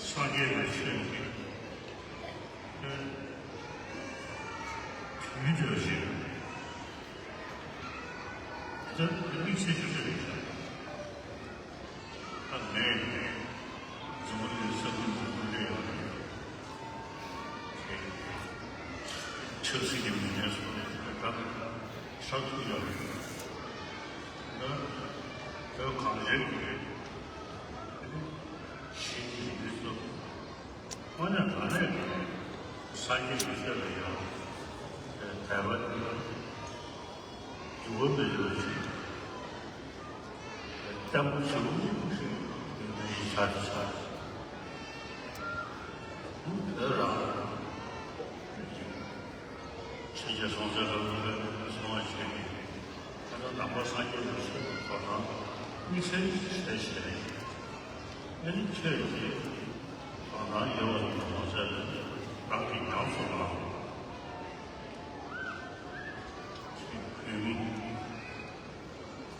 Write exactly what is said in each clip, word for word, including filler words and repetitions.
སངས་རྒྱས་པའི་ཆོས་ཀྱི་དུས་འདྲ་ཞིག་ད་དམིགས་བསལ་ཞིག་རེད་ཤག་ད་ངས་འཛམ་བུ་གླིང་ས་ཁུལ་འཛམ་བུ་གླིང་ཡོད་རེད། ཆབ་སྲིད་ཀྱི་མི་སྣའི་སོགས་ནས་ད་ཧྲག་ཐུག་ཡོད་རེད། ད་བོད་གངས་ཅན་གྱི་གཞིས་ཀྱི་མི་ཚོ་དངོས་གནས་དྲང་གནས་ཀྱི་སངས་རྒྱས་ཀྱི་ཆོས་ལ་ཡང་དད་པ་དེ་འགྱུར་བ་མེད་པ་ཞིག་བརྟན་པོ་ཞིག་ཡོད་པའི་ཆ་ཆ་བོད་རང་ཆོས་རྒྱལ་སྲོང་བཙན་སྒམ་པོ་པའི་གསུང་བ་བྱས་ཏེ། ད་ལྟ་ནང་པ་སངས་རྒྱས་ཀྱི་ཆོས་ཀྱི་ཐོག་ནང་དམིགས་བསལ་ཞིག་བྱས་བྱས། ཨ་ནི་ཆོས་ཀྱི་ཐོག་ནང་ཡོད་པ་དང་མ་ཟད་རང་གིས་ཉམས་སུ་བླངས། བོད་མི་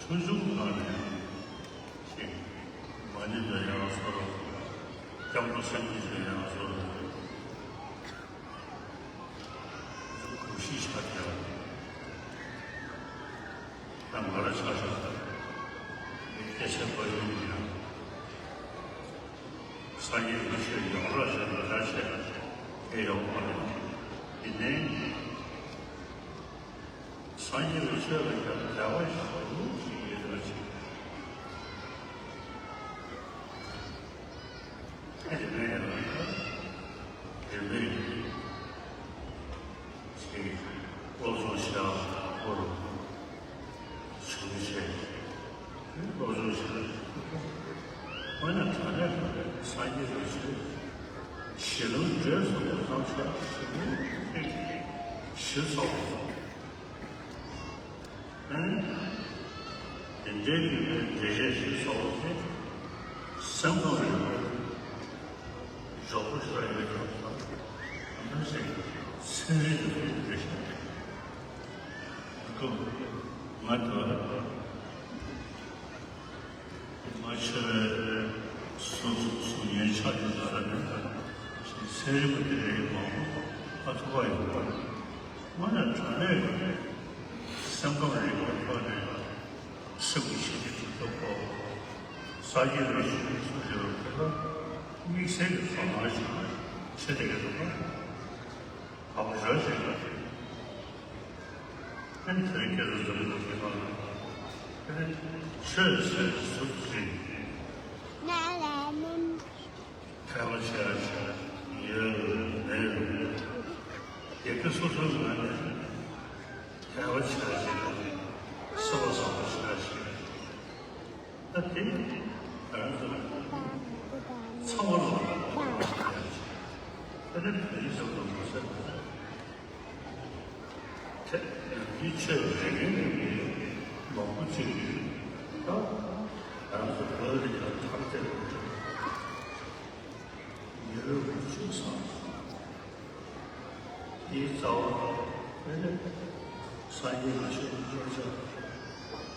ཆུང་ཆུང་ནང་ནས་ཅིག་མ་ཎི་འདོན་ཡག་སོགས། སྐྱབས་འགྲོ་སེམས་བསྐྱེད་འདོན་ཡག་སོགས། གོམས་གཤིས་ཆགས་ཀྱང་། ད་ང་རང་ཆ་བཞག་ན་སྐད་ཆ་པར་ཡོང་ཡང་སངས་རྒྱས་ཀྱི་ཆོས་ཡོངས་གྲགས་ཆེ་ན་འདྲ་ཆེ་ཨེ་ཡོང་མ་རེད། ཡིན་ནའི་སངས་རྒྱས་ཀྱི་ཆོས་ལ་ཡང་དད་པ་ཞེ་པོ་ཅིག་ཡོད་པ་ཅིག་ཨ་རི་མེད་ཡང་རི་མེད་ཅིག་སློབ་སྦྱོང་བྱེད་ཡག་སྐོར་བྱུང་བྱས། སློབ་སྦྱོང་བྱེད་ཡག་དངོས་གནས་དྲང་གནས་སངས་རྒྱས་ཀྱི་ཆོས་ཞི་ལུང་འགྲོས་སོགས་ཀྱི་བསམ་འཆར་ཞིག་ནི་ཐེངས་གཞི་ཚོགས། དེ་འདྲའི་ཡིན་པའི་འགྲེལ་བཤད་ཞིག་བཟོ་བ་དེ་སེམས་ཁམས་རིག་པ་འཇོག་པོ་ཞིག་ཡོད་ཀྱང་ཨ་མ་ཞིག་ཚན་རིག་གི་འགྲེལ་བཤད་དེ་ང་ཚོ་ང་ཆོས་སུ་སུ་ཉན་ཆགས་ཡོད་ས་ནས་ཚན་རིག་པ་དེ་འདྲའི་མང་པོ་ཨ་ཐུག་པ་ཡོད་པ། དངོས་གནས་དྲང་གནས་ཀྱི་སེམས་ཁམས་རིག་པའི་ཐོག་ནས་སེམས་ཀྱི་ཤེས་བྱེད་ཀྱི་ཐོག་གོ། ས་སྐྱེས་རང་བཞིན་སུ་ཞིག་ལ་ཕེབས་ན་དམིགས་བསལ་གྱི་དོ་སྣང་ཞིག་བྱེད་བསྡད་ཀྱི་འདུག་པ། བག་ཞོ་ཞིག་ལ་ཕན་ཐོགས་སྐྱེ་རུ་འཛོམས་འདུག་ཕེབས་པ་ལ་ཕན་ཆོས་ཟེར་ཟུར་ཞིག་ཐལ་བ་ཆེ་བ་ཞིག་ཡོད་མེད་ཡོད་མེད། ཡི་གེ་སོ་སོའི་ངོས་ནས་ཐལ་བ་ཆེ་བ་ཞིག་དང་སེམས་པ་བཟང་པོ་ཆེ་བ་ཞིག་ད་དེ་ང་རང་ཚོ་ཚང་མ་ལ་ད་ལྟ་བོད་ཡིག་ཟེར་བ་མ་ཟད། དེ་ཡང་འདི་ཆོས་རེ་འགན་ཡོད་མི་མང་པོ་ཅིག་ཡོད། ད་ང་རང་ཚོ་བོད་རིགས་ལ་ཐམས་ཅད་ཉེ་བའི་དབུ་ཁྲིད་ཚང་དེའི་རྩ་བ་དཔེ་ནི་སངས་རྒྱས་ཀྱི་ཆོས་ཀྱི་སྐྱོན་ཆ་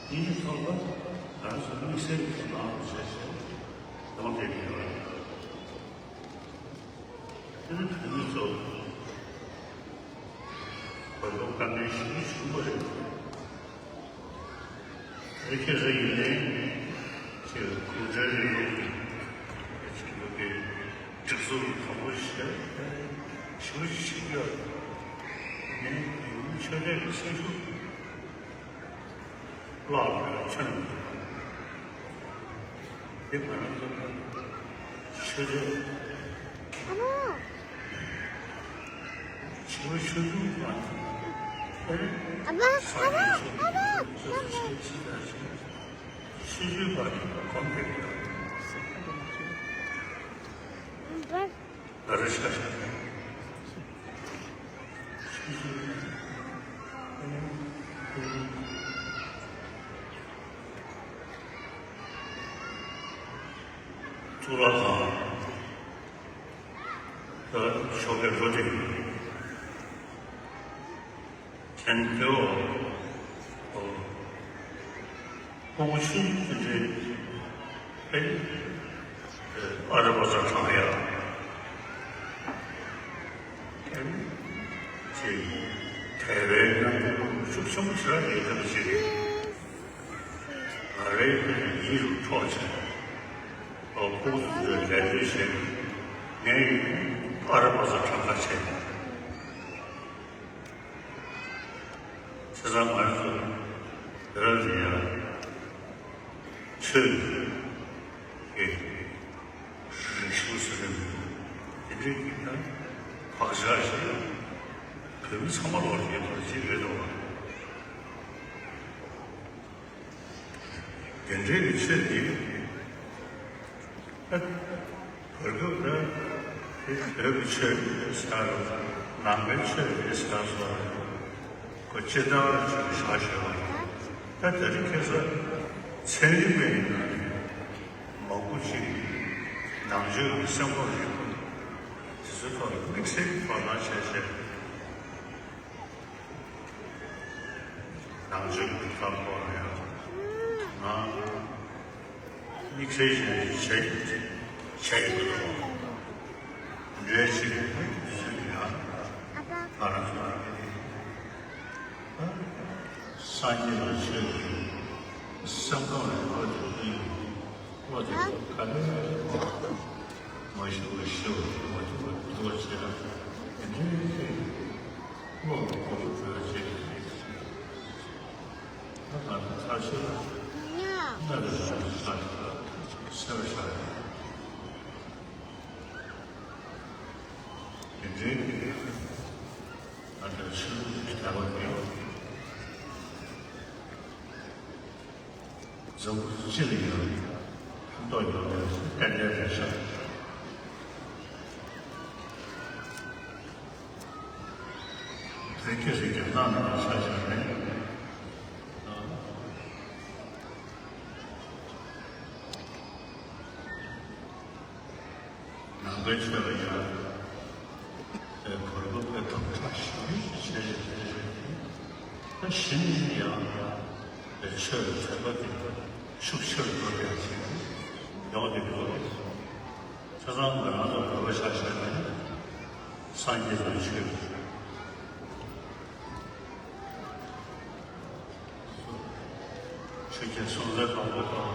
འདིའི་ཐོག་ལ་ང་ཚོ་དམིགས་བསལ་གྱི་དོ་སྣང་བྱས་བྱས་གདོང་དེད་ཀྱི་ཡོད་རེད། དེ་ནི་བོད་མི་ཚོ་བོད་ལོ་དཀའ་ངལ་ཞེ་པོ་བྱུང་བ་རེད། རེ་ཁེ་རེ་ཡིན་ནའི་ཅིག་གུང་ཁྲན་རིང་ལུགས་ཀྱི་ཆེད་དུ་གི་སྒྲིག་འཛུགས་དང་པོ་ཞེ་པོ་ཞིག་ཡོད་ནས་ཡུལ་ཆོས་དད་ཀྱི་སེམས་ཤུགས་བརླག་པའི་ཆ་ནས་འདུག་དེ་ང་རང་ཚོ་ཆོས་དད་ཨ་མ། ཆོས་ཆོས་ལུགས་པ་ཨ་མ། ཨ་མ། ཨ་མ། ཆོས་ཆོས་པ་གོམ་བགྲོད་ཨ་མ། ཨ་ར་ཤ་ཤ། གཙུག་ལག་ཁང་། ད་ཆོ་གའི་འགྲོ་དེ། དེ་ནས་དེའོ། ཨོ། ཕྲུ་གུ་ཆུང་ཆུང་དེ་འདྲའི་ཨ་རི་པ་ཚོ་གྲོངས་ཡ། ཤུགས་ཆེན་པོ་ཞེ་དྲག་ཡོད་ཐབས་ཅིག་རེད། ང་རའི་ཡིད་རུ་འཕྲོག་བྱས། ཨོ་ཁོང་ཚོས་ལས་དོན་བྱས། ངས་ཨ་རི་པ་ཚོ་གྲངས་ཀ་བྱས། བྱས་ཙང་ང་ཚོ་བོད་ལ་ཡང་ཆོས་ཀྱི་རིག་གཞུང་ཟེར་ནས་དེ་འདྲའི་གི་ད་བག་ཆགས་ཤིག་བོད་མི་ཚང་མ་ལོག་ཡོད་པ་ཅིག་རེད་འདུག་དེ་འདྲའི་གི་ཆོས་འདི་ད་བར་སྐབས་ད་དེ་བོད་ཀྱི་ཆོས་རེད་ཟེར་རོ། ནང་པའི་ཆོས་རེད་ཟེར་སོང་རེད། ཁོ་སྤྱིར་བཏང་ལ་ཅིག་བཞག་ཞོར་ལ་ད་དེ་རིང་ཁ་སང་ཚན་རིག་པའི་ནང་ནས་མང་པོ་ཅིག་ནང་ཆོས་ཀྱི་སེམས་ཁམས་རིག་པ་དེ་ཚོའི་ཐོག་ལ་དམིགས་བསལ་གྱི་དོ་སྣང་བྱས་བྱས། ནང་ཆོས་ཀྱི་གྲུབ་མཐའ་སྐོར་ལ་ཡང་ང་དམིགས་བསལ་ཞིག་བྱས་བྱས་ཡོད་འདུག་འདྲའི་ཞིག་རེད། དེ་ཚོ་ཡང་ང་རང་ཚོ་སངས་རྒྱས་ཀྱི་ཆོས་ཀྱི་སེམས་ཁམས་རིག་པ་དེ་ཡིན། ཨོ་དེ་ཚོ་ག་ནས་མ་ཤེས་པ་ཤེས་པ་མ་ཐུབ་པ་ཐུབ་པ་བྱས་ན་དེ་འདྲའི་བློ་ལ་གོ་བ་འཕྲོད་བྱེད་ཀྱི་ད་ང་ཚོ་ཚར་ཤོར་ན་རེ་ཞིག་ས་ཞིག་ལ་སེམས་ཤར་དེ་འདྲའི་ང་ཚོ་ཆོས་ལུགས་ཀྱི་དད་པ་ཡོད། འཛམ་བུ་གླིང་སྤྱི་ལ་ཡང་ཕན་ཐོགས་ཡོད་པའི་རྟེན་འབྲེལ་རེད་ཤག་དོན་གྱི་རིགས་ཀྱི་སྣང་ནས་ཆ་བཞག་ནས། ནང་པའི་ཆོས་ལ་ཡང་བོད་སྐད་དང་ཁྲ་ཞིབ་བྱས་བྱས་བྱས་ད་གཞི་ནས་ཡང་ཆོས་ལ་དད་པ་དེ་ཤུགས་ཆེ་རུ་འགྲོ་ཡག་ཅིག་ཡོང་བསྡད་ཡོད་རེད། བྱས་ཙང་ང་རང་ཚོ་བོད་པ་ཆ་བཞག་ནས་སངས་རྒྱས་དང་ཆོས་ཆོས་ཀྱི་སྲོལ་འཛིན་དང་པོ་དང་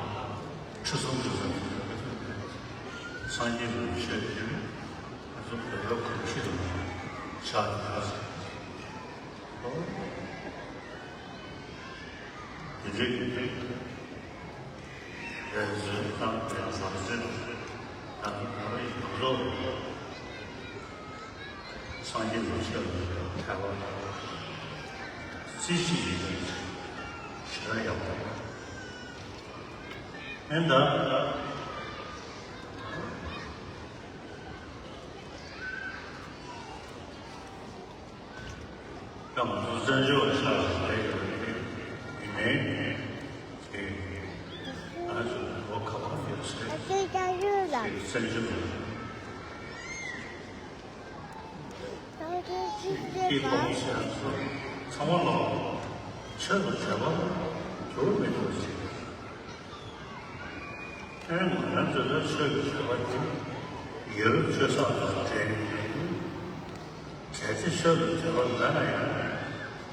ཁྲི་སྲོང་ལྡེ་བཙན་སངས་རྒྱས་ཀྱི་ཆོས་ཀྱི་ང་ཚོ་བོད་པའི་གོམས་གཤིས་དང་ཆགས་ཡོད། དེ་འདྲའི་གི་རེ་འཛིན་དང་ཡང་ཟང་ཟིང་དང་ང་རང་ཡི་ཡོངས་རྫོགས། སངས་རྒྱས་ཀྱི་ཆོས་ལ་དད་པ་རྩེ་གཅིག་ཡིན་པའི་ཞེ་དྲག་ཡག་པོ་ཡིན་ད། ད་ང་ཚོ་བཙན་བྱོལ་བ་ཆགས་ལ་བསྡད་ཡོད་རེད། ཡིན་ནའི་ང་ཚོ་ལོ་ག་པར་ཡོད་ཚད་བཙན་བྱོལ་བ། དེའི་གོང་ཞེས་སོ། ཚང་མ་ལོ་ཆོས་ལ་དད་པ་འགྱུར་མི་འདུག་ཅེས། ཨེ་ང་རང་ཚོ་ལ་ཆོས་ཀྱི་དད་པ་དེ་ཡུ་རོབ་ཆོས་བཟང་དང་འབྲེལ་ནས། གལ་ཏེ་ཆོས་ལ་དད་པ་མེད་ན་ཡང་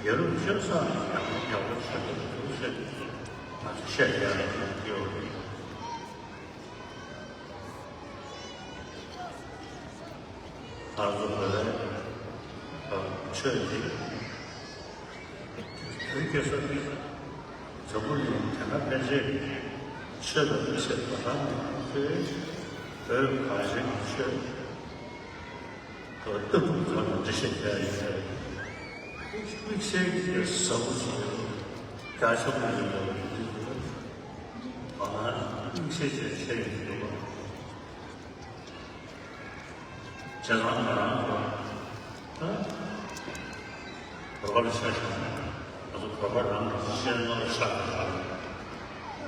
ཡུ་རོབ་ཆོས་བཟང་ཡང་ཡག་པོ་ཆོས་ཀྱི་འདུག་ཟེར་ང་ཚོ་བཤད་ཡག་ཡོད་རེད། ང་ཚོ་བོད་པའི་ཆོས་འདི་བོད་སྐད་ས་འཛམ་བུ་གླིང་དེ་སྔ་ཕན་ཆད་ཆོས་དང་མི་ཚེ་དོ་སྣང་མེད་པའི་བོད་གངས་ཅན་གྱི་ཆོས་ལ་ལྟ་གྲུབ་ཐོག་ནས་འགྲེལ་བཤད་བྱས་ཡོད་པས། དམིགས་བསལ་གྱི་ཟབ་པོ་ཞིག་ཡོད། རྒྱ་ཆེན་པོ་ཡིན་པ་ལ་འདི་ང་དམིགས་བསལ་བྱས་བྱས་ཡོད་འདུག་པ། བྱས་ཙང་ང་རང་ཚོ་ད་བོད་པ་ལ་ཆ་བཞག་ན་ང་ཚོ་བོད་པ་རང་གི་གཤིས་རྣམ་ཤར་བ་ལ་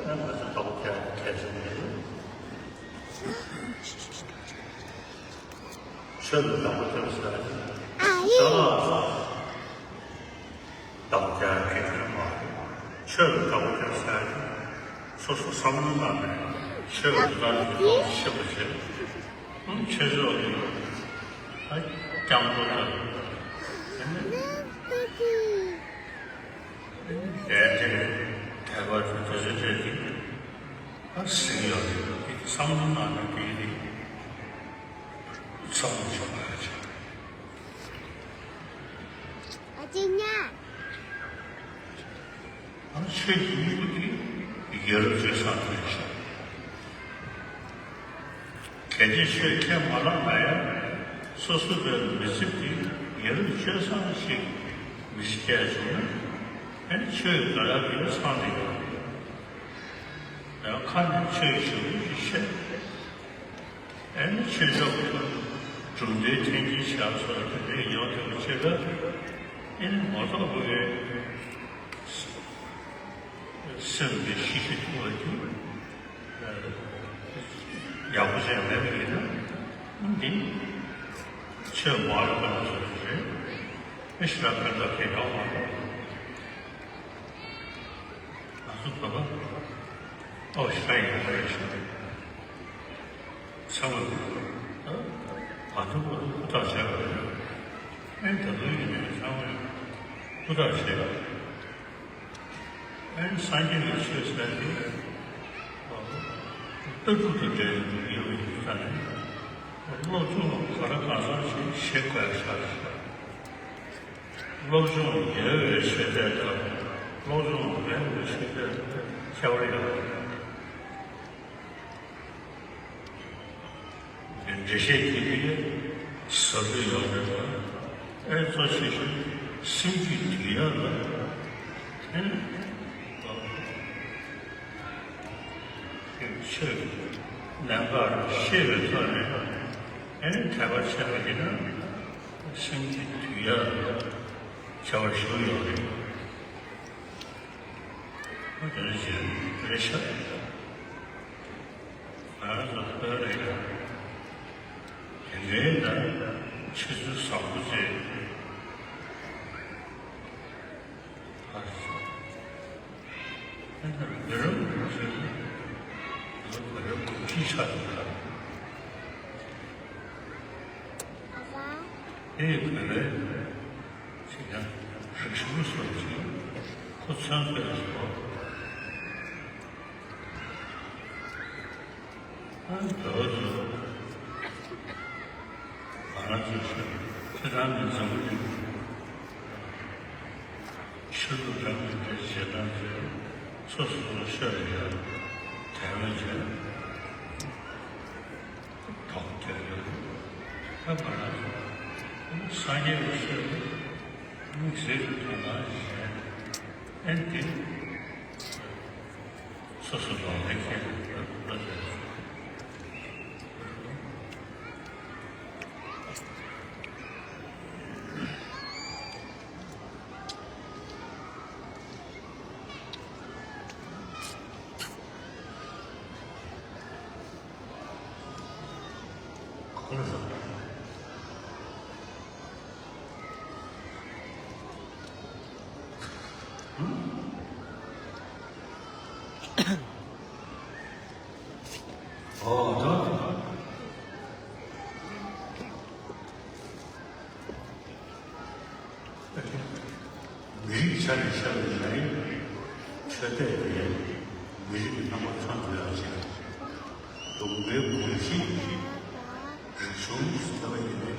ང་ཚོ་བདག་པོ་རྒྱག་གལ་ཆེན་པོ་རེད། ཆོས་ལ་བདག་པོ་རྒྱག་ཟེར་ཡ་ཅིག་བདག་པོ་རྒྱག་ཡ་གལ་ཆེན་པོ་མ་རེད། ཆོས་ལ་བདག་པོ་རྒྱག་ཟེར་ཡ་ཅིག་སོ་སོ་བསམ་བློ་བཏང་ནས་ཆོས་ལ་བདག་པོ་རྒྱག་ཤེས་པ་བྱེད། ཨང་ཆོས་ཕྱོགས་ཀྱི་ཨ་སྐྱབས་འགྲོ་དང་། དེ་ནས་ཨ་ནི་ཆོས་ཕྱོགས་ཀྱི་ དེ་དེ་དད་པ་དེ་དེ་ཚོ་དེ་དེ་ཨ་ཟིན་ཡོད་རེད། དེ་བསམ་བློ་གནང་ན་དེ་དེ་བསམ་བློ་ཞིག་གནང་ཡ་ཆེ། ཨ་ཅེ་ཉ། ཨ་ཆོས་ཀྱི་དངོས་པོ་དེ་ཡ་རབས་སྤྱོད་བཟང་དེ་རེད་ཤག་གལ་ཏེ་ཆོས་ཁས་མ་བླངས་ན་ཡང་སོ་སོ་པའི་མི་ཚེ་འདི་ཡ་རབས་སྤྱོད་བཟང་ཞིག་མི་ཚེ་སྐྱེལ་བྱུང་ན་ཨ་ནི་ཆོས་དགའ་རབ་ཀྱི་ཚང་དེ་ཡོད་རེད། ཡང་ཁ་ནས་ཆོས་ཞུ་རྒྱུ་ཞིག་བཤད། ཨ་ནི་ཆོས་ཕྱོགས་ཀྱི་གྲུབ་འབྲས་འཐེན་གྱི་ཞབས་སོར་དེ་འདྲའི་ཡོང་ཐུབ་པ་བྱེད་སྐབས་ཨ་ནི་ངོ་ཐོག་བུ་ཡོད། སེམས་ཀྱི་ཤི་ཤི་ཐུབ་པ་དེ་ཡག་པོ་བྱས་མེད་པ་ཡིན་ན་འདི་ཆོས་མ་རེད་པ་ན་སོ་རེད། མི་ཤི་ར་ཕན་ཐོགས་ཁེ་གང་མ་རེད། ང་ཚོ་བོད་པ་ཨོ་ཤི་ར་ཡིན་པ་རེད་ཤག་ཚང་མ་ད་ང་ཚོ་བོད་པ་ཧུར་ཐག་བྱས་པ་རེད། ཨེ་ད་དུང་ཡིན་ནའི་ཚང་མ་ཧུར་ཐག་བྱས། ཨེ་སངས་རྒྱས་ཀྱི་ཆོས་ཟེར་དེ་ལྟ་གྲུབ་དང་འབྲེལ་ཡོད་པའི་ས་ནས་སློབ་སྦྱོང་ག་རེ་གང་འཚམ་ཞིག་བྱེད་དགོས་ཤག་སློབ་སྦྱོང་ཡོད་པའི་ཆོས་དད་དང་སློབ་སྦྱོང་མེད་པའི་ཆོས་དད་ཁྱད་པར་ཡོད་རེད། འགྲེལ་བཤད་བགྱིས་ཏེ་ཟབ་ཏུ་ཡོང་བ་ལ་ཨེ་གཙོ་ཆེ་ཤོས་སེམས་རྒྱུད་འདུལ་ཡག་ལ་ཨེ་ཆོས་ཀྱི་གནད་འགག་ཤེས་པའི་ཐོག་ནས་ཨེ་དད་པ་བྱས་པ་ཡིན་ན་སེམས་རྒྱུད་འདུལ་ཡག་ལ་ཁྱད་པར་ཞིག་ཡོད་རེད། དེ་འདྲ་ཞིག་རེད་ཤག་ང་རང་ཚོ་བོད་ལ་ཡང་དེ་འདྲའི་ན་ཆུ་ཚོད་བཟང་པོ་བྱས། ཨ་ནི་བོད་རང་ཚོའི་བོད་རང་གོམས་གཤིས་ཆགས་འདུག་ལ། དེ་ཡི་བོད་པའི་ཅིག་ཡང་རིག་གཞུང་སོགས་ཀྱི་ཁོ་ཚོན་པའི་བཟོ། ཨ་ནི་དེ་བ་ཚོ་ང་རང་ཚོའི་ཤོད་ཁྱེད་རང་གི་འཛམ་བུ་གླིང་ཤར་ལུགས་རང་གི་དེ་བྱེད་སྟངས་ཚོ་སོ་སོ་སོ་ཤོད་ལ་ཡ་དལ་མོ་བྱས། དོགས་རྒྱག་ཡོད། ད་ང་རང་ཚོ་སངས་རྒྱས་པའི་ཆོས་དེ་དམིགས་བསལ་གྱི་དོ་སྣང་བྱས་ཨེ་འདི་སོ་སོ་ལོག་ལེན་བྱས་ནས་བློ་བྱས། ཨོ་ད། མི་རིགས་ཆ་ནས་བཤད་པ་ཡིན་ན་ཆོས་དད་དེ་མི་རིགས་རྣམ་པ་ཚང་དགོས་ཡག་ཅིག་ལུང་པའི་གོམས་གཤིས་རིག་གཞུང་ཟེར་བ་ཡིན་ནའི་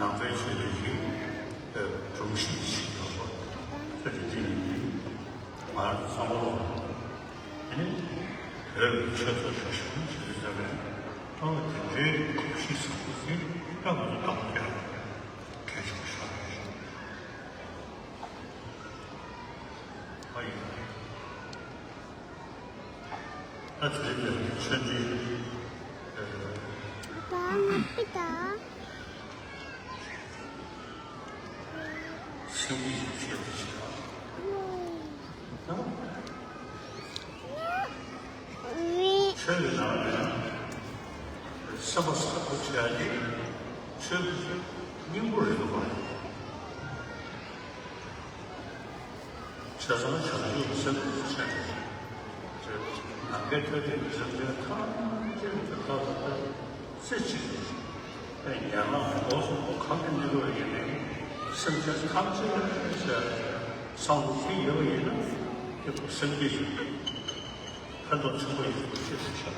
ནང་པའི་ཆོས་ལུགས་ཀྱི་སྒྲོམ་གཞི་ཞིག་ཡོད་པ་དེ་འདྲ་ཅིག་ཡིན་དུས་ང་རང་ཚང་མ་ལོ་དེ་ནི་བོད་ཀྱི་ཆོས་ཐོག་རིག་གཞུང་ཞེས་བྱ་བའི་ཐོག་དེ་འདྲའི་གོམས་གཤིས་བཟང་པོ་ཞིག་སྐབས་སུ་དགོངས་ཀྱང་། གལ་ཆེན་པོ་ཞིག་རེད། ཨ་ཡིན། ད་དེ་ནས་ཆོས་འདི་ཨ་ཕ་ང་པི་ཏ་སེམས་ཀྱི་ཞིབ་བཤེར་དེ་བྱེད་ཨ། ཆོས་ཀྱི་ནང་ནས་སེམས་པ་བཟང་པོ་བྱེད་ཡ་དེ་ཆོས་ཀྱི་སྙིང་པོ་རེད་འདུག་པ། བྱས་ཙང་བྱང་ཆུབ་སེམས་བསྐྱེད་བྱས་ནས་ནམ་མཁའི་མཐའ་སྟེང་གི་སེམས་ཅན་ཐམས་ཅད་ཀྱི་ཁ་ལ་བལྟས་ཚེ་གཅིག་ཏུ་ཡན་ལག་འོག་གསུམ་པོ་གང་དུ་གནས་པ་ཡིན་ནའི་སེམས་ཅན་ཐམས་ཅད་ཀྱི་ བསམ་བློ་དེ་ཡོད་པ་ཡིན་ན་དེ་ཁོ་སེམས་བསྐྱེད་ཞིག་ཕན་ཐོགས་ཆེན་པོ་ཡོད་པ་ཤེས་སུ་བྱ།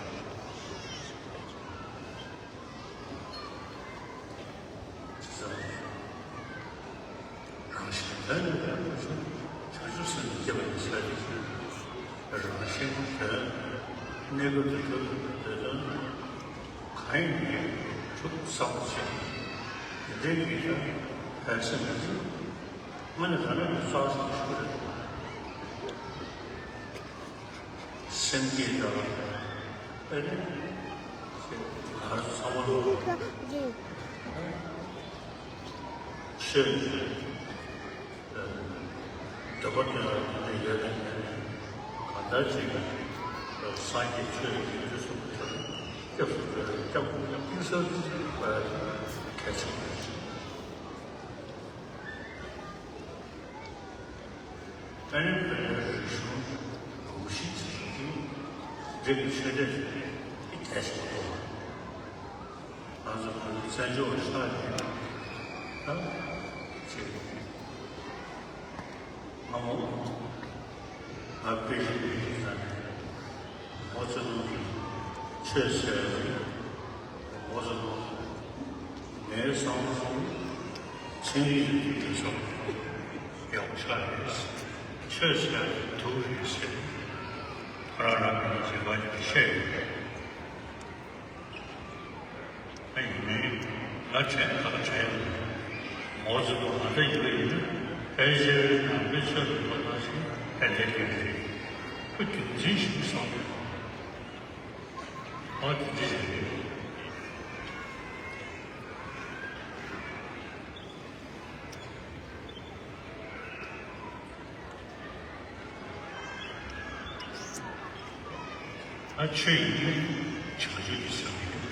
རང་བཞིན་དོན་ལ་ཕན་པ་ཞིག་བྱང་ཆུབ་སེམས་ཀྱི་སྐྱེ་བ་ཡིན་ཟེར་ཏེ། རང་བཞིན་དོན་གནས་སྐབས་དེ་དུས་ལ་འདོད་དོན་གང་ཡིན་ནའི་གྲུབ་བསམ་པ་བྱེད། དེ་འདྲའི་ཡིན་ན་ཕན་སེམས་མི་འདུག་དངོས་གནས་དྲང་གནས་ཀྱི་རྩ་བ་ཞིག་ཆགས་རེད། སེམས་བསྐྱེད་དང་། ཨེ་ནི། ང་རང་ཚང་མ་ལོ། ཆོས་ཀྱི་འདོད་པ་དེ་ལ་དེ་ཡོད་ན་གང་ལྟར་ཅིག་སངས་རྒྱས་ཆོས་ཀྱི་དུས་སུ་སྐྱབས་སུ་འགྲོ་བའི་སྐྱབས་སྐྱབས་གཏིང་ཟབ་ཅིག་དགོས་ཡ་གལ་ཆེན་པོ་རེད། ཨ་ནི་བོད་པའི་རིག་གཞུང་གོམས་གཤིས་ཀྱི་རིག་གཞུང་འདི་གི་ཆོས་དད་ཀྱི་གལ་ཆེན་པོ། ང་ཚོ་བོད་པའི་བཙན་བྱོལ་བ་ཤར་ཡོད་ན་ཅིག་སྔ་མོ་ང་དཔེ་ཞིག་ཡིན་ན། མའོ་ཙེ་ཏུང་གིས་ཆོས་ཟེར་བ་ནི། མའོ་ཙེ་ཏུང་གིས་ངའི་བསམ་བློར་ཚན་རིག་གི་དུས་ཚོད་ཡག་པོ་ཆགས་རེད། ཆོས་ཟེར་བ་ནི་དུག་རེད་ཟེར། ཁོ་རང་རང་གི་བྱེད་པ་ཞིག་བཤད་ཡོད་རེད། ཨ་ཡིན་ནའི་ང་དྲན་ཁག་དྲན་ཡོད། མའོ་ཙེ་ཏུང་ང་ཚོ་ཡིན་པ་ཡིན་ན་ཕལ་ཆེར་ནང་པའི་ཆོས་ལ་ལྟོས་ན་ཞིག་ཕན་བདེ་སྐྱེ་གི་རེད། ཁོ་རྒྱུ་མཚན་ཞིག་བསམ་གི་འདུག་ཨ་དེ་འདྲ་ཞིག་རེད། ཨ་ཆོས་ཡིན་ན་བྱང་ཆུབ་ཀྱི་སེམས་ཡིན།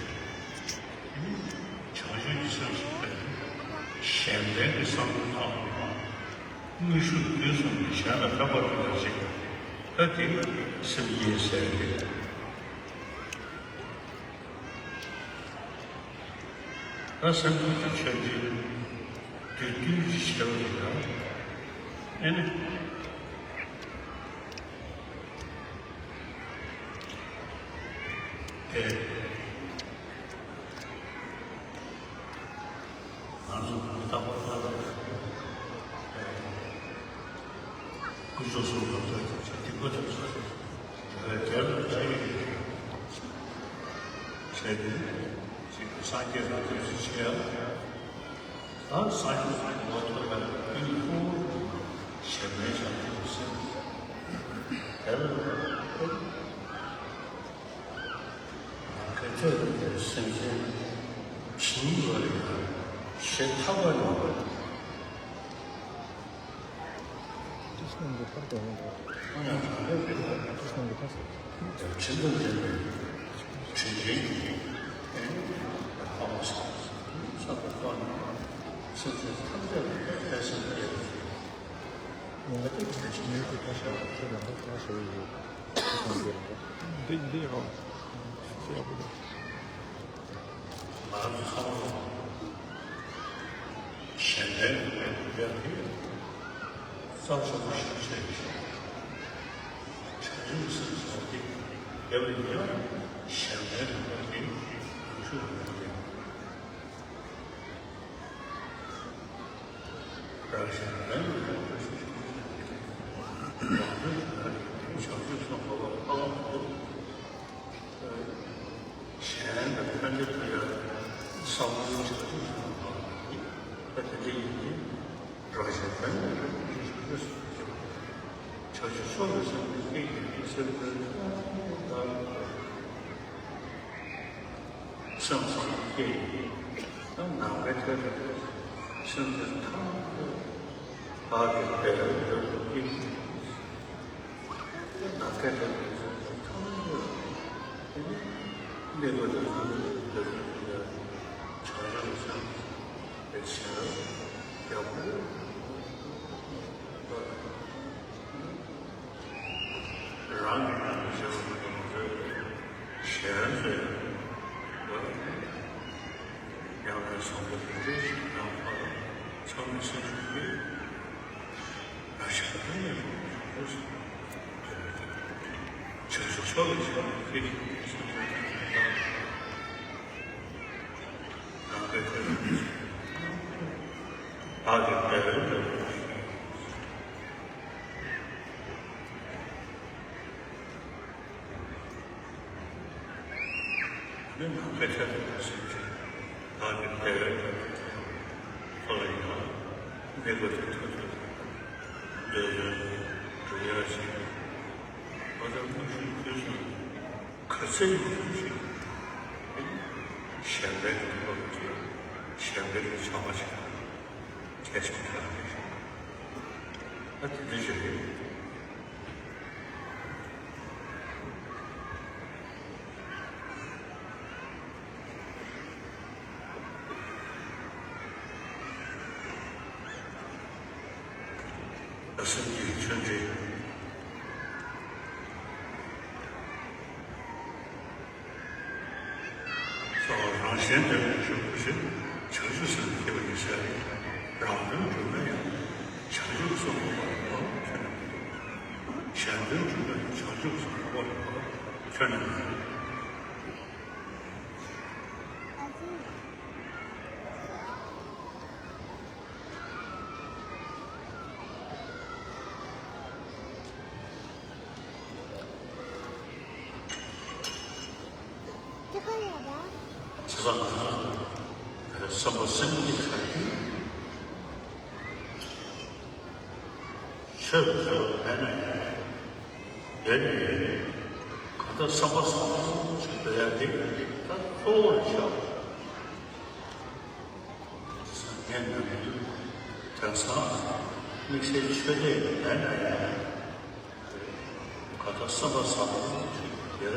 བྱང་ཆུབ་ཀྱི་སེམས་ཞེས་པས་གཞན་ཕན་གྱི་བསམ་བློ་བཏང་བ་དངོས་ཤུགས་དུས་གསུམ་གྱི་གཞན་ལ་ཕན་པར་འདོད་པ་ཞིག་ད་དེ་སེམས་ཡིན་ཟེར་ཏེ། ད་སེམས་ཁམས་ཀྱི་ཆོས་འབྲེལ་དུས་དུས་ཀྱི་ཤེས་པ་ཡིན་ན། ཨེ་ནི། དེ། ང་ཚོ་རྟག་པར་ལྟ་བ་ཀུན་རྫོབ་གསུམ་ལ་ལྟོས་ཀྱང་ཆེས་སྡིག་པ་དེ་ཚོ་རྒྱལ་ལ་བྱ་ཡི་རེད། བྱས་ཏེ་ཅིག་སངས་རྒྱས་ལ་ལྟོས་ཤིག་བྱས་ཡ། ད་སངས་རྒྱས་ཀྱི་ངོ་ཐོག་ལ་ཀུན་ལྷུང་ཞེན་མེད་བྱ་ཡི་སེམས་དེ་ལ། ང་ཁ་ཚོད་དེ་སེམས་ཅན་བྱིང་བར་ཡང་ཞེ་ཐག་པ་ཡོང་བ། ཏིས་ནང་གི་ཕར་དོ་ཡོང་དོ། ཁོང་ཡང་གང་འདོད་རེད། ཏིས་ནང་གི་ཕར་སོ། ཁྲིམས་དང་ལྡན་པའི་དྲིན་ཅན་གྱི་ཨེ་ཕ་མ་སོགས་ས་པ་ཐོག་ནས་སེམས་ཅན་ཐམས་ཅད་ལ་ཕན་སེམས་སྐྱེད། ངོ་ཐོག་ལ་ཞིག་ཉིད་ཀྱི་ཕ་ཤ་ཁྱེད་རང་ལ་ཕ་ཤ་ཡོད། འདི་འདི་ཡང་ཡག་པོ་འདུག་ང་རང་ཚོ་ཚང་མ་གཞན་ཕན་ཡོད་པའི་རྩ་ཆེན་པོ་ཞིག་བྱས་ཤིང་། བྱང་ཆུབ་སེམས་བསྐྱེད་དེ་ལ་ཡང་གཞན་ཕན་ཡོད་པའི་ཡོན་ཤུགས་ཡོད་པའི། རང་གཞན་ལ་ཡང་ཡོད་པའི་ཡོན་ཤུགས་ཡོད་པའི། རང་དོན་གྱི་ལྷ་རིགས་བྱང་ཆུབ་སེམས་འགོག་པ་ཕ་ལམ་དུ། གཞན་ལ་ཕན་བདེ་ཕུལ་ཡ་བསམ་བློའི་བྱང་ཆུབ་སེམས་དང་། ད་དེ་འདྲ་ཡིན་ཏེ། རང་གཞན་ཕན་ལ་ཡོད་པའི་ཡོན་ཤུགས་ཡོད་སུ་སྐྱེ་བ། བྱང་ཆུབ་མཆོག་ཏུ་སེམས་ཀྱི་སྐད་ཀྱི་སེམས་ཀྱི་སེམས་སེམས་ཀྱི་སྐད་ཀྱི་ནམ་མཁའི་མཐའ་སེམས་ཀྱི་ཐང་བག་གི་བེ་ར་འདོད་དུ་སྐད་ཀྱི། ནམ་མཁའི་མཐའ་ཐམས་ཅད་ལ་གནས་པ་དང་བྱང་ཆུབ་སེམས་དཔེ་བྱས་ན་ཡག་པོ་རང་གི་ཉམས་སུ་བཞེས་པ་དང་བཟོས་པའི་གཞན་བཟོས་པ་ཡང་ན་བཟང་པོ་དེ་འདྲའི་ཞིག་ཡང་ཕར་ཚང་མའི་སེམས་ཤུགས་ཀྱིས། རང་ མི་ནང་པའི་ཆ་དེ་དང་སེམས་ཅན་བདག་གི་བདེ་བའི་ཐབས་ཀྱི་ཐོག་ལ་ཡང་གནས་སྐབས་ཀྱི་ཐབས་ཀྱི་འདོད་དོན་སྒྲུབ་ཡ་ཞིག་ཨ་ཙམ་མ་ཞུ་དུས་སུ་ག་ཚད་ཡོད་ཞིག་གཞན་ཕན་གྱི་ཐོག་ལ་གཞན་ཕན་གྱི་བྱ་བ་ཞིག་གལ་ཆེན་པོ་ཞིག་ཨ་དེ་འདྲ་ཞིག་རེད། སེམས་ཀྱི་ཆོས་འབྲེལ། རང་གཞན་དོན་དུ་ཞུགས་པ་ཞིག་བྱང་ཆུབ་སེམས་སྐྱེ་བ་ཡིན་ཟེར། རང་དོན་སྒྲུབ་ན་ཡང་བྱང་ཆུབ་སེམས་འཁོར་བ་ལ་ཁྱོད་ནི། གཞན་དོན་སྒྲུབ་ན་ཡང་བྱང་ཆུབ་སེམས་འཁོར་བ་ལ་ཁྱོད་ནི། བྱས་ཙང་བསམ་པ་སེམས་ཀྱི་ཆ་རྐྱེན་ཆོས་ལ་འབྲེལ་བ་མེད་ན་ཡང་། དེ་ནི་གང་ལྟར་བསམ་པ་བཟང་པོ་ཞིག་འདོད་ཡ་དེ་ད་གཙོ་བོར་བཞག་ངས་ནམ་རྒྱུན་དེང་སང་དམིགས་བསལ་ཆོས་དད་མེད་ན་ཡང་། གང་ལྟར་བསམ་པ་བཟང་པོ་ཞིག་དེར་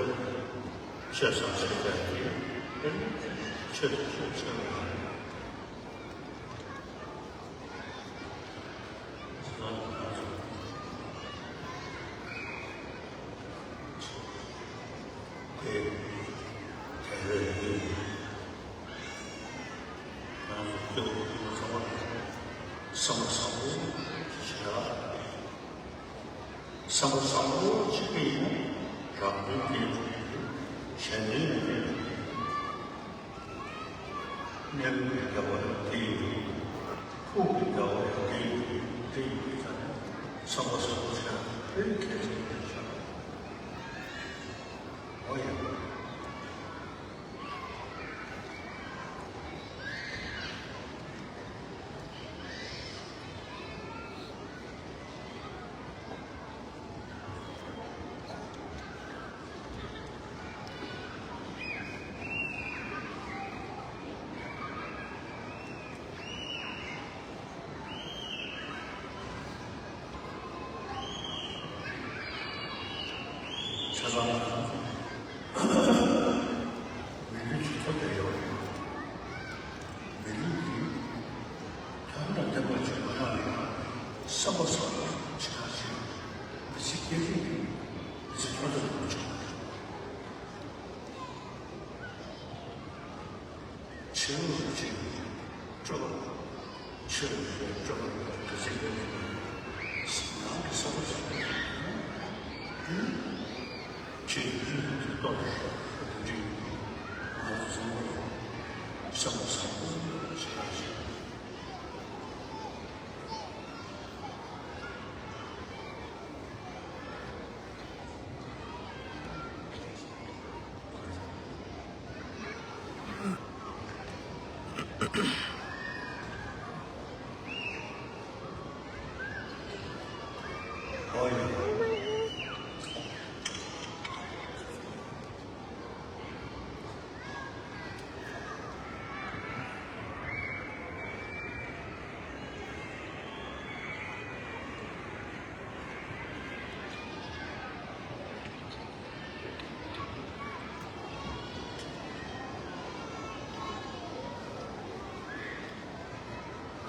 ཆོས་བཟང་ཆོས་དད་ཀྱི་ཆོས་ཆོས་ཆོས་བསམ་པ་བཟང་པོ་གཅིག་པུ་ཡིན་ན་རང་དོན་ལྡན་གྱི་གཞན་དོན་ལྡན་གྱི། གནས་ལུགས་ཀྱི་བདེ་བ་ལ་བདེ་ཡོད། ཕུགས་ཀྱི་བདེ་བ་ལ་བདེ་ཡོད། བདེ་ཡོད་པའི་ཆ་ནས་བསམ་པ་བཟང་པོ་ཆགས་དཔེ་གལ་ཆེན་པོ་ཆགས། འོ་ཡ། བྱས་ཙང་མི་ལུས་ཀྱི་ཐོབ་པའི་ཡོད། མི་ལུས་ཀྱི་ཐོབ་ན་བདེན་པ་ཅིག་མ་རག་ལས་བསམ་པ་བཟང་པོ་ཅིག་ག་ཅིག་མི་ཚེ་སྐྱེལ་ཐེངས་ཀྱི་མི་ཚེ་ཐོབ་ཐང་དུ་བྱུང་བ་རེད། ཆེ་བོ་ཅིག་སྤྲོ་བ། ཆོས་ལ་སྤྲོ་བ་ག་ཚད་ཡོད་མེད་ནང་གི་བསམ་པ་བཟང་པོ་དེ་ནི་ཆོས་ཀྱི་ཡུལ་དུ་རྟོགས་པའི་དེ་འདྲའི་ང་ཚོ་བཟང་པོ་བསམ་པ་བཟང་པོ་ཞེ་དྲག་ཅིག་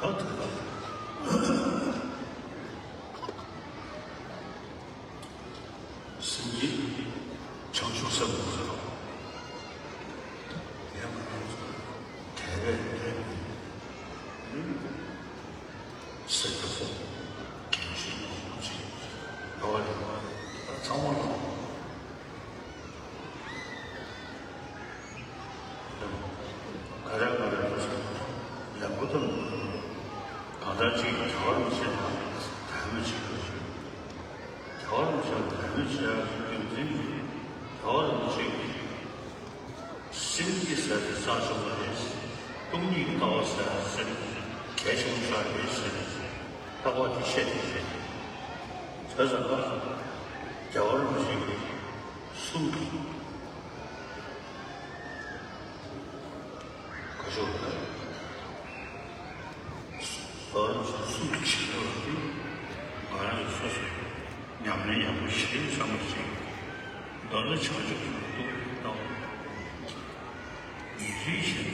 ད་ཐོས་པ། སེམས་ཀྱི་བྱང་ཆུབ་སེམས་ལ་ཡང་ང་རང་ཚོ་དད་པས་དད་པས་སེམས་ཀྱི་སེམས་ཀྱི་ཞིང་ ད་རེས་ང་རང་ཚོ་ལམ་བུ་དང་གང་ལྟར་ཅིག་རྒྱལ་བ་རིན་པོ་ཆེ་དང་དད་མོས་བྱེད་དགོས། རྒྱལ་བ་རིན་པོ་ཆེ་ལ་དད་མོས་བྱེད་ཡག་གི་རྒྱུ་མཚན་ནི། རྒྱལ་བ་རིན་པོ་ཆེ་གིས་སེམས་ཀྱི་ཟེར་དེ་རྩ་ཆེན་པོ་རེད། སྟོང་ཉིད་ཀྱི་ལྟ་བ་ཟེར་དེ་གལ་ཆེན་པོ་ཞིག་རེད་ཟེར་ནས་རྟག་པར་དེ་བཤད་དེ་རེད། བྱས་ཙང་ཀ་རྒྱལ་བ་རིན་པོ་ཆེ་གིས་གསུང་གི། ག་ཤོག་ད། ཟོར་སུ་ཆེ་བ་དེ་ང་རང་གི་སོ་སོའི་ཉམས་ལེན་ཡག་པོ་ཞིག་བསམ་བློ་ཞིག་མདོར་ན་བྱང་ཆུབ་ཀྱི་ལུགས་ལྟ་བུ་ཉིན་རེ་བཞིན་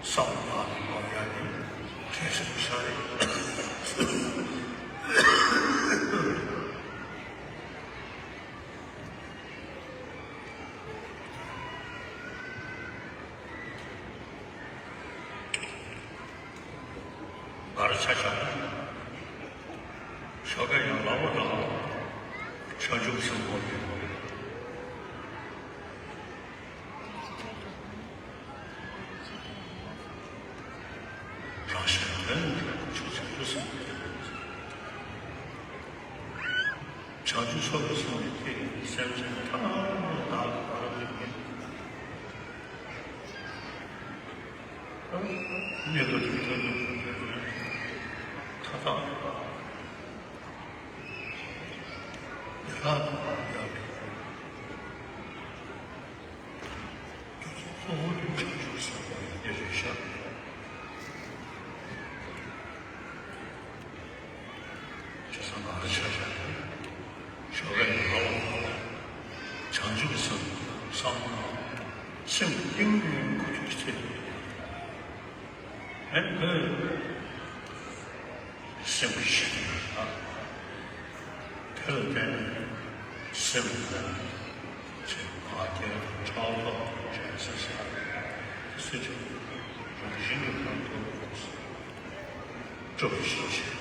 བསམ་བློ་བཏང་ནས་འབབ་ཡག་དེ་གལ་ཆེན་པོ་ཞིག་རེད། ང་རང་ཆ་བཞག་ན། ཞོགས་ཀས་ཡང་ལག་པ་བརྐྱངས། བྱང་ཆུབ་སེམས་སྒོམ་གྱི། རང་གཞན་ཕན་ལ་ཕྱོགས་བྱང་ཆུབ་སེམས་སྒོམ་གྱི། བྱང་ཆུབ་མཆོག་ཏུ་སོང་བའི་ཐད་ཀྱི་སེམས་ཅན་ཐམས་ཅད་བདག་གི་བར་དུ་ཉིད། གནས་སྐབས་ཀྱི་དོན་དུ་མཐའ་དག་ཡ་ལྷག་ཏུ་ཡག་གི། རྒྱུ་མཚན་གཙོ་བོ་དེ་བྱང་ཆུབ་སེམས་དཔའ་ཡི་གེ་རེད་ཤག་བྱས་ཙང་ང་རང་ཆ་བཞག་ན། ཞོགས་ཀས་ཡང་ལག་པ་བརྐྱངས། བྱང་ཆུབ་སེམས་བསམ་བློ་སེམས་གཏིང་ནས་འཁོར་རྒྱུ་ཞིག་འཚོལ། ཨེ་ཁོས་སེམས་ཀྱི་གཞི་དེ་ཡིན་ན། དེ་ལ་བརྟེན་ནས་སེམས་ལ་ཅིག་བག་སྐྱེལ་དང་ཕྲག་དོག་དང་འགྲན་ཟེར་ས་དེ་ཚོ་ཅིག་རང་བཞིན་གྱིས་མ་གཏོགས་སྐྱོབ་ཤེས་བྱས།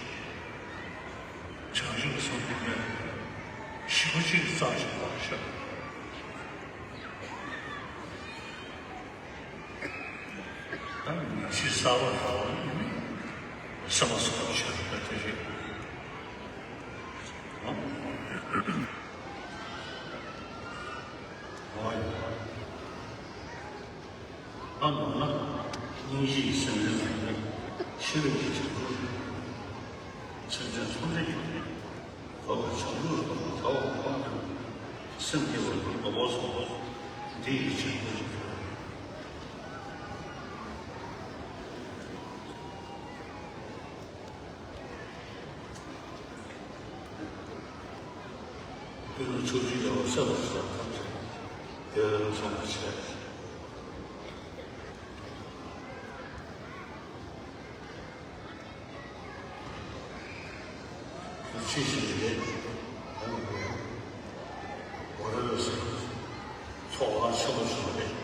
བྱང་ཆུབ་སེམས་དཔའ་ཞེ་པོ་ཅིག་རྩ་ཆེན་པོ་ཞིག་ད་ནང་ཆོས་གསར་པ་འདྲ་བོ་ནི་སེམས་པ་སོགས་བྱས་པ་དེ་རེད། ཨ་ནོར་ན་སྙིང་རྗེའི་སེམས་ལྡན་ལ་ནི་ཤེས་རབ་ཀྱི་བྱང་ཆུབ་རེད། སེམས་ཅན་ཐམས་ཅད་ཀྱི་འགོག་པའི་བྱང་ཆུབ་ལ་བྱ་བ་གང་དུ་སེམས་བསྐྱེད་པ་དང་དགོངས་པ་སོགས་འདི་ཡི་བྱེད་སྒོ་ཞིག་ཡོད། ཀུན་ལ་ཕྱོགས་བཅུའི་བདེ་བ་སྲིད་པ་སོགས་ཐམས་ཅད་ཡོད་ཚང་བ་བྱས། ཕྱི་ཞིག་རེད། འོ་རེད་ཟེར། ཚོགས་ལ་ཆེན་པོ་ཞིག་རེད།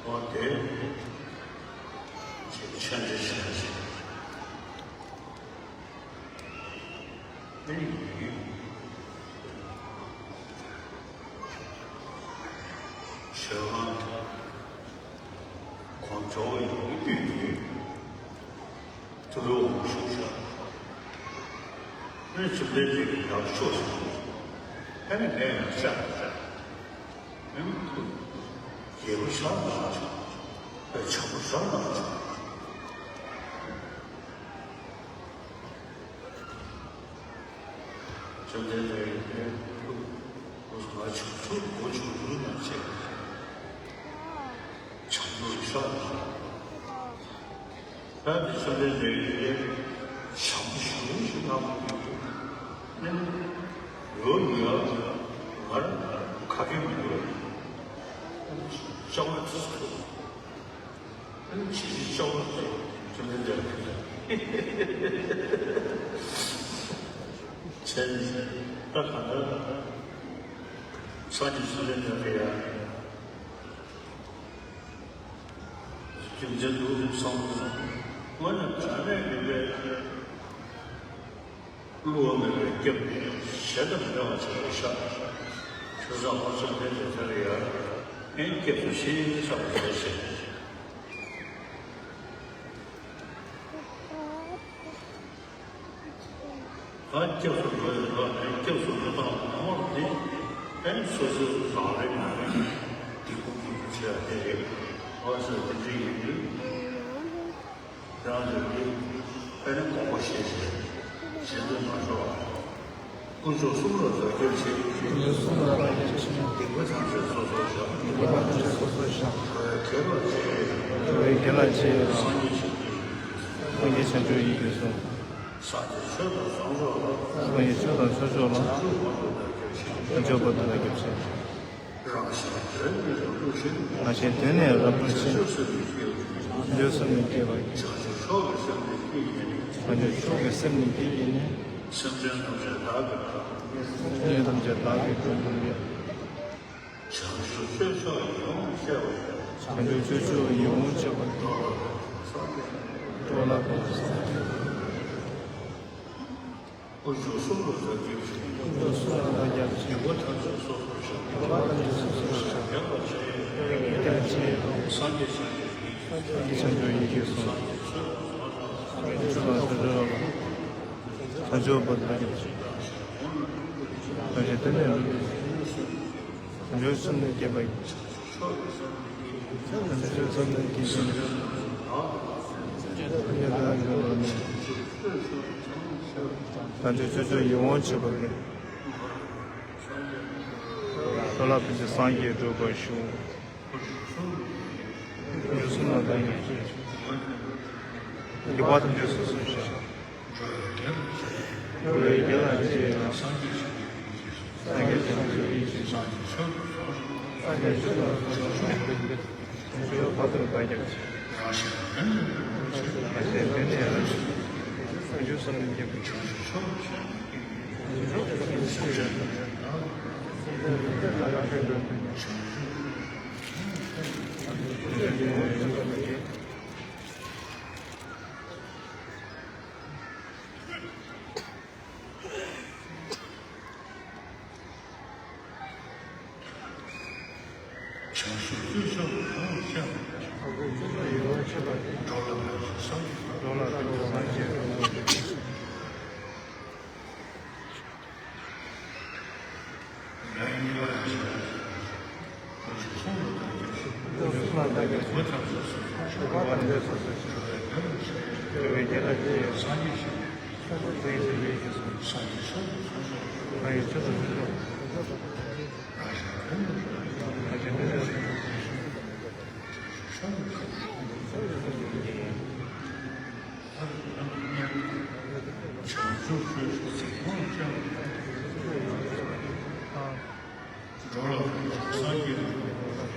འོ་དེ་ཅིག་ཆོས་འབྲེལ་བྱས་ཞིག་ཨེ་ཡིན། ཆོས་ཁང་དུ་གོང་ཇོ་བོ་ཡི་དབུས་སུ་ཐུབ་པའི་དབང་ཞུ་བྱ། ཨེ་བཅོམ་ལྡན་འདས་ཀྱིས་ཡར་ཤོག་ཟེར། ཨེ་ནི་ངས་ཡར་བཅར། ཨེ་ནི་ཁོ་རྒྱལ་པོ་ཤར་མ་ལ་ཆགས། ཨེ་བྱ་མོ་ཤར་མ་ལ་ཆགས། བཅོམ་ལྡན་འདས་ཀྱིས་ཁོ་ང་བྱང་ཆུབ་སྒོ་ཕྱུག་ཡུལ་ན་བྱེད། བྱང་ཆུབ་ཤར་ལ། ད་དེ་བཅོམ་ལྡན་འདས་ཀྱིས་བྱང་ཆུབ་ཡུལ་ཞིག་གནང་བ་ཡིན། ཨེ་ནི་ཡོད་ཡོད་ང་རང་ཁ་སྐད་མི་འདུག་ལྕགས་མ་ཙི་ཙི་འདུག་ཨ་ནི་ཇི་ལྟར་ལྕགས་མ་ཙི་ཙི་བཅོམ་ལྡན་འདས་ལ་ཕུལ། བྱས་ནས་ད་གང་ལྟར་སངས་རྒྱས་བཅོམ་ལྡན་འདས་ལ་ཡང་རྒྱུ་མཚན་འདུག་བསམ་སོང་། དངོས་གནས་དྲང་གནས་ཡིན་པའི་བསླུ་བ་མེད་པའི་སྐྱབས་གཞན་དང་མི་འདྲ་བ་ཅིག་རེད་ཤག་བྱས་ཙང་ཧོར་སོག་དེ་དེ་ལྟར་ཡང་ངས་སྐྱབས་སུ་མཆི་བསམ་པ་བྱས་ཤིང་། སྐྱབས་སུ་འགྲོ་བའི་ལམ་ནས་སྐྱབས་སུ་མི་གཏོང་བ་ནོར་དེ་ཕན་སོ་སོའི་རང་རིག་མ་ཡིན། སྡིག་པ་ཀུན་གྱི་ཆེ་བ་དེ་རེད། འོ་ཟེར་དེ་འདྲ་ཡིན་དུས། རང་རིག་གི་ཕན་དགོངས་པ་བཞེས་བྱས་གཞན་དུ་མ་འགྲོ་བ། དཀོན་མཆོག་གསུམ་ལ་བདག་སྐྱབས་མཆི། དཀོན་མཆོག་གསུམ་ལ་བདག་སྐྱབས་མཆི། སྡིག་པ་ཐམས་ཅད་སོ་སོར་བཤགས། སྡིག་པ་ཐམས་ཅད་སོ་སོར་བཤགས། འགྲོ་བའི་དགེ་ལ་རྗེས་ཡོད་ལ། འགྲོ་བའི་དགེ་ལ་རྗེས་ཡོད་ལ། སངས་རྒྱས་བྱང་ཆུབ་ཡིད་ཀྱིས་བཟུང་། སངས་རྒྱས་ཆོས་དང་ཚོགས་མཆོག་ལ། སངས་རྒྱས་ཆོས་དང་ཚོགས་མཆོག་ལ། བྱང་ཆུབ་བར་དུ་བདག་སྐྱབས་མཆི། རང་གཞན་དོན་ནི་རབ་ཏུ་ཕྱིན། རང་གཞན་དོན་ནི་རབ་ཏུ་ཕྱིན། བྱང་ཆུབ་སེམས་ནི་བསྐྱེད་པ་ཡིས། བྱང་ཆུབ་མཆོག་གི་སེམས་ནི་བསྐྱེད་པ་ཡིས། སེམས་ཅན་ཐམས་ཅད་བདག་གིས་སེམས་ཅན་ཐམས་ཅད་བདག་གིས་བདག་གིས་བསྒྲུབ་པ་ཡིས། བྱང་ཆུབ་སྤྱོད་མཆོག་ཡིད་འོང་སྤྱད་པ་ཡིས། བྱང་ཆུབ་སྤྱོད་མཆོག་ཡིད་འོང་སྤྱད་པ་ཡིས། འགྲོ་ལ་ཕན་ཕྱིར་སངས་རྒྱས། དཀོན་མཆོག་གསུམ་ལ་བདག་སྐྱབས་མཆི། དཀོན་མཆོག་གསུམ་ལ་བདག་སྐྱབས་མཆི། སྡིག་པ་ཐམས་ཅད་སོ་སོར་བཤགས། སྡིག་པ་ཐམས་ཅད་སོ་སོར་བཤགས། དགེ་ལ་རྗེས་ཡོད་ལ། སངས་རྒྱས་བྱང་ཆུབ་ཡིད། སངས་རྒྱས་བྱང་ཆུབ་ཡིད་ཀྱིས་བཟུང་། སངས་རྒྱས་ཆོས་དང་ཚོགས་མཆོག་ལ། བྱང་ཆུབ་བར་དུ་བདག་སྐྱབས་མཆི། རང་གཞན་དོན་ནི་རབ་ཏུ་ཕྱིན། བྱང་ཆུབ་སེམས་ནི་བསྐྱེད་པ་ཡིས། བྱང་ཆུབ་སེམས་ནི་བསྐྱེད་པ་ཡིས། བྱང་ཆུབ་སྤྱོད་མཆོག་ཡིད་འོང་སྤྱད་པ་ཡིས། བྱང་ཆུབ་སྤྱོད་མཆོག་ཡིད་འོང་སྤྱད་པ་ཡིས། འགྲོ་ལ་ཕན་ཕྱིར་སངས་རྒྱས་འགྲུབ་པར་ཤོག། དཀོན་མཆོག་གསུམ་ལ་བདག་སྐྱབས་མཆི། སྡིག་པ་ཐམས་ཅད་སོ་སོར་བཤགས། འགྲོ་བའི་དགེ་ལ་རྗེས་ཡོད་ལ། སངས་རྒྱས་བྱང་ཆུབ་ཡིད་ཀྱིས་བཟུང་། སངས་རྒྱས་བྱང་ཆུབ་ཡིད་ཀྱིས་བཟུང་། བྱང་ཆུབ་སྤྱོད་མཆོག་ཡིད་འོང་སྤྱད་པ་ཡིས། བྱང་ཆུབ་བར་དུ་བདག་སྐྱབས་མཆི། རང་གཞན་དོན་ནི་རབ་ཏུ་ཕྱིན། རང་གཞན་དོན་ནི་རབ་ཏུ་ཕྱིན། བྱང་ཆུབ་སེམས་ནི་བསྐྱེད་པ་ཡིས། བྱང་ཆུབ་མཆོག་ཡིད་འོང་སྤྱད་པ་ཡིས། སེམས་ཅན་ཐམས་ཅད་བདག་གིས་བདག་གིས་བསྒྲུབ་པ་ཡིས། བྱང་ཆུབ་བྱང་ཆུབ་སྤྱོད་མཆོག་ཡིད་འོང་སྤྱད་པ་ཡིས། འགྲོ་ལ་ཕན་ཕྱིར་སངས་རྒྱས།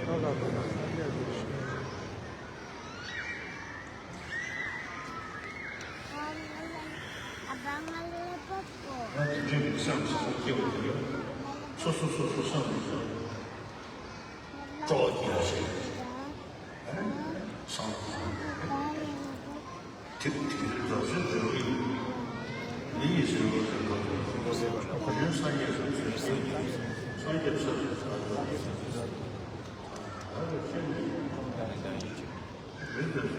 འགྲོ་ལ་ཕན་ཕྱིར་སངས་རྒྱས། སོ་སོ་སོ་སོ་བསམ་སྤྲོ་བ་སྐྱེ་བ་ཞིག་སངས་རྒྱས་ཐིག་ཐིག་རིག་རྫོགས་ཆེན་འབྲས་བུ་ཡིན། མི་ཡི་ཟེར་བ་ཟེར་བ་དང་། གོ་ཡོན་སངས་རྒྱས་སུ་ཚུལ་ཁྲིམས་ཀྱིས། སངས་རྒྱས་ཚོལ་ཞིང་བདག་ཡོད་ཅེས། བདག་གི་སྤྱན་ནི་མི་འདའ་ཞིང་།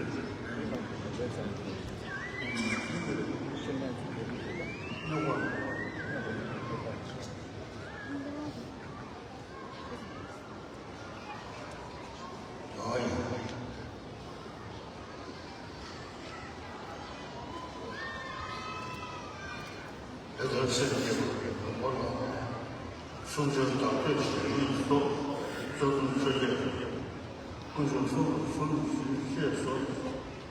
དེ་ལྟར་སེམས་བསྐྱེད་པ་གི་དང་པོ་ལ། གསུང་ཆོས་བདག་བསྟོད་བཤེས་གཉེན་སོགས་གཙོ་འཛིན་ཆོས་བརྒྱད། དཀོན་མཆོག་གསུམ་ལ་གསུམ་ཞུ་བཤད་སོགས་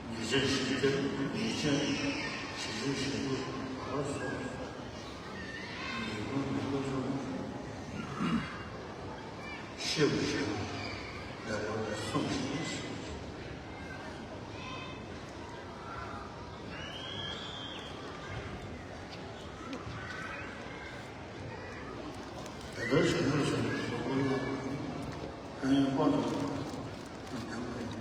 ཉེས་ཅན་ཞི་བྱེད་ཉེས་ཅན་ཞི་བྱེད་ཞི་བྱེད་བར་སོགས། ཉེས་ཀུན་ནི་དཀོན་མཆོག་ཤེས་པར་བྱེད་པ་ལེགས་པར་གསུངས་ཤིང་། དེ་ལྟར་བྱས་ན་བྱས་ན་གཟུགས་སྐུ་ལ་ཕན་ཡོན་དཔག་ཏུ་མེད་པ་ལྡན་པ་ཡིན།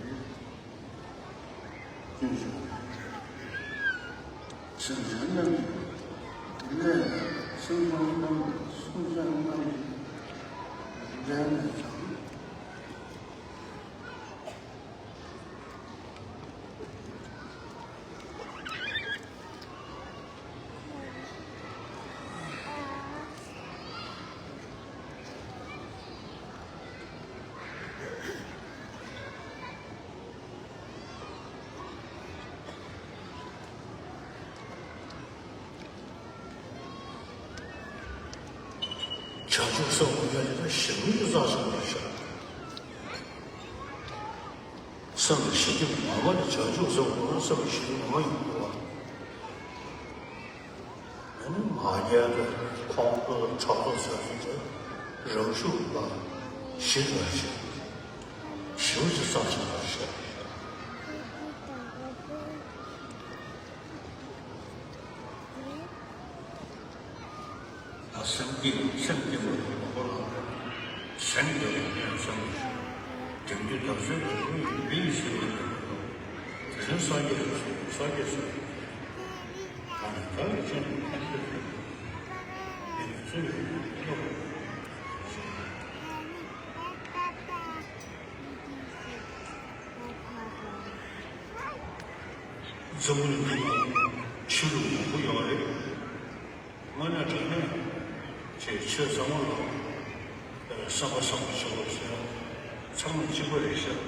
ཀུན་གཞི་སེམས་ཅན་རྣམས་ཀྱི་ལས་ལ་སེམས་ཅན་རྣམས་ཀྱི་སེམས་ཅན་རྣམས་ཀྱི་ལས་ལས་ཀྱང་། བྱང་ཆུབ་སེམས་དགོས་ཡ་དེ་ད་ཞེ་པོ་ཅིག་རྩ་ཆེན་པོ་རེད་ཤག་སེམས་ལ་ཞེ་སྡང་མ་མ་ནི་བྱང་ཆུབ་སེམས་དགོས་ན་སེམས་ལ་ཞེ་སྡང་མ་མ་ཡོང་དགོས་པ། ཨ་ནི་མ་ཉལ་དུ་ཁོང་ཁྲོ་ཕྲག་དོག་ཟེར་བ་དེ་རང་ཤུགས་ལ་ཞི་དྲག་ཞིག་ཞེ་པོ་ཅིག་རྩ་ཆེན་པོ་རེད་ཤག་ད་སེམས་བསྐྱེད་སེམས་བསྐྱེད་པ་ཡོད་པ་ཁོ་རང་རེད། སེམས་བསྐྱེད་པ་ཡིན་ཡང་བསམ་བློ་ཞིག་དེང་དུས་ད་གཟོད་དུ་ཡིན་མིན་ཟེར་བ་ཡོད་པ་དེ་བཞིན་སངས་རྒྱས་སུ་སངས་རྒྱས་སུ་ད་ནི་ད་ལ་ཅན་ཐམས་ཅད་ཀྱི་དེ་ནི་བརྩོན་པའི་བློ། འཛམ་བུ་གླིང་འདི་ན་ཆོས་ལུགས་མང་པོ་ཡོད་རེད། དངོས་གནས་དྲང་གནས་ཀྱི་ཆོས་ཚང་མ་ལ་བསམ་པ་བསམ་པ་ཆོས་ལུགས་ཟེར་ཚང་མ་གཅིག་པ་རེད་ཤག་